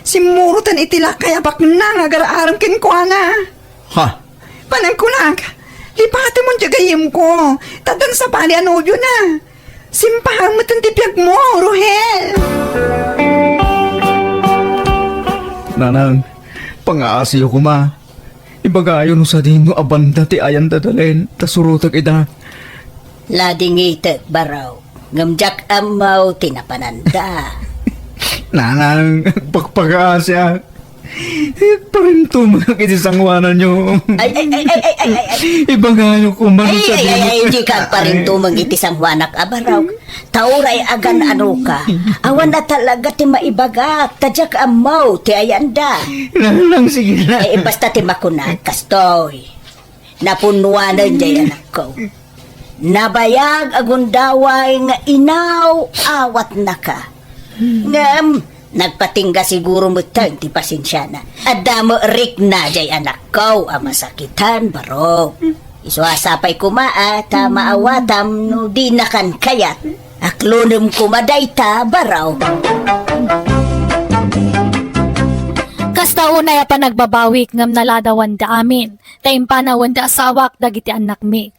Simmuroten iti lakay a baknang nga agar-arem kenkuana. Ha? Panagkunak, lipatemon diay gayyemko, ta addan sabali a nobiona. Simpaam metten ti biagmo, Ruhel. Nanang, pangaasiyo koma. Ibagayo no sadino a banda ti ayan da Dalen, ta surotek ida. Ladingitek, Baro, ngem diak ammo ti napananda. Nanang, agpakpakaasiak. Agparintumengak iti sangoananyo. Ay, ay, ay, ay, ay, ay, ay, ay. Ibagayo koma no sadino. Ay, ay, ay, ay, dika agparintumeng iti sangoanak a Baro. Ta uray agan-anoka, awan a talaga ti maibagak, ta diak ammo ti ayanda. Nanang, sige na. Eh, basta ti makunak, kastoy. Napunnuanen diay anakko. Nabayag a gundaway nga inaw-awatnaka. Ngem, nagpatingga siguro metten ti pasensiana. Adda met rikna diay anakko a masakitan, Baro. Isu a sapay koma a ta maawatam no dinakan kayat. Aklonem koma dayta, Baro. Kasta unay a panagbabawik ngem naladawanda amin, ta impanawen ti asawak dagiti annakmi.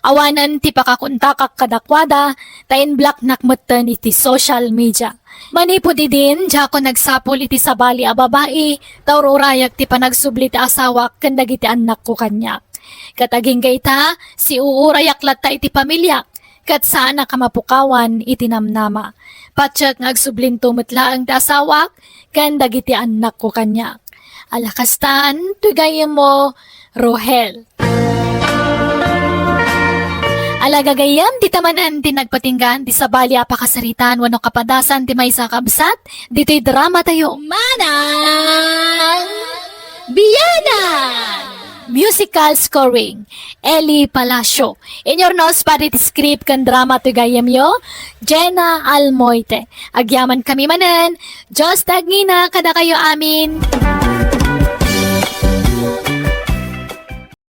Awanen ti pakakontakak kadakuada, ta inblocknak metten iti social media. Manipud idin, diakon agsapul iti sabali a babai, ta ur-urayak ti panagsubli ti asawak ken dagiti annakko kaniak. Ket agingga ita, siuurayak latta iti pamiliak, ket saanak a mapukawan iti namnama. Patiek nga agsublinto met laeng ti asawak ken dagiti annakko kaniak. Ala kastan, ti gayyemmo, Rohel. Ala gagayyem, dita manen ti nagpatinggaan ti sabali a pakasaritaan wenno kapadasan ti maysa a kabsat ditoy drama tayo. Manang Bianan! Musical scoring, Eli Palacio. Inyurnos padi ti script ken drama ti gayyemyo, Jenna Almoite. Agyamankami manen, Dios ti agngina kadakayo amin.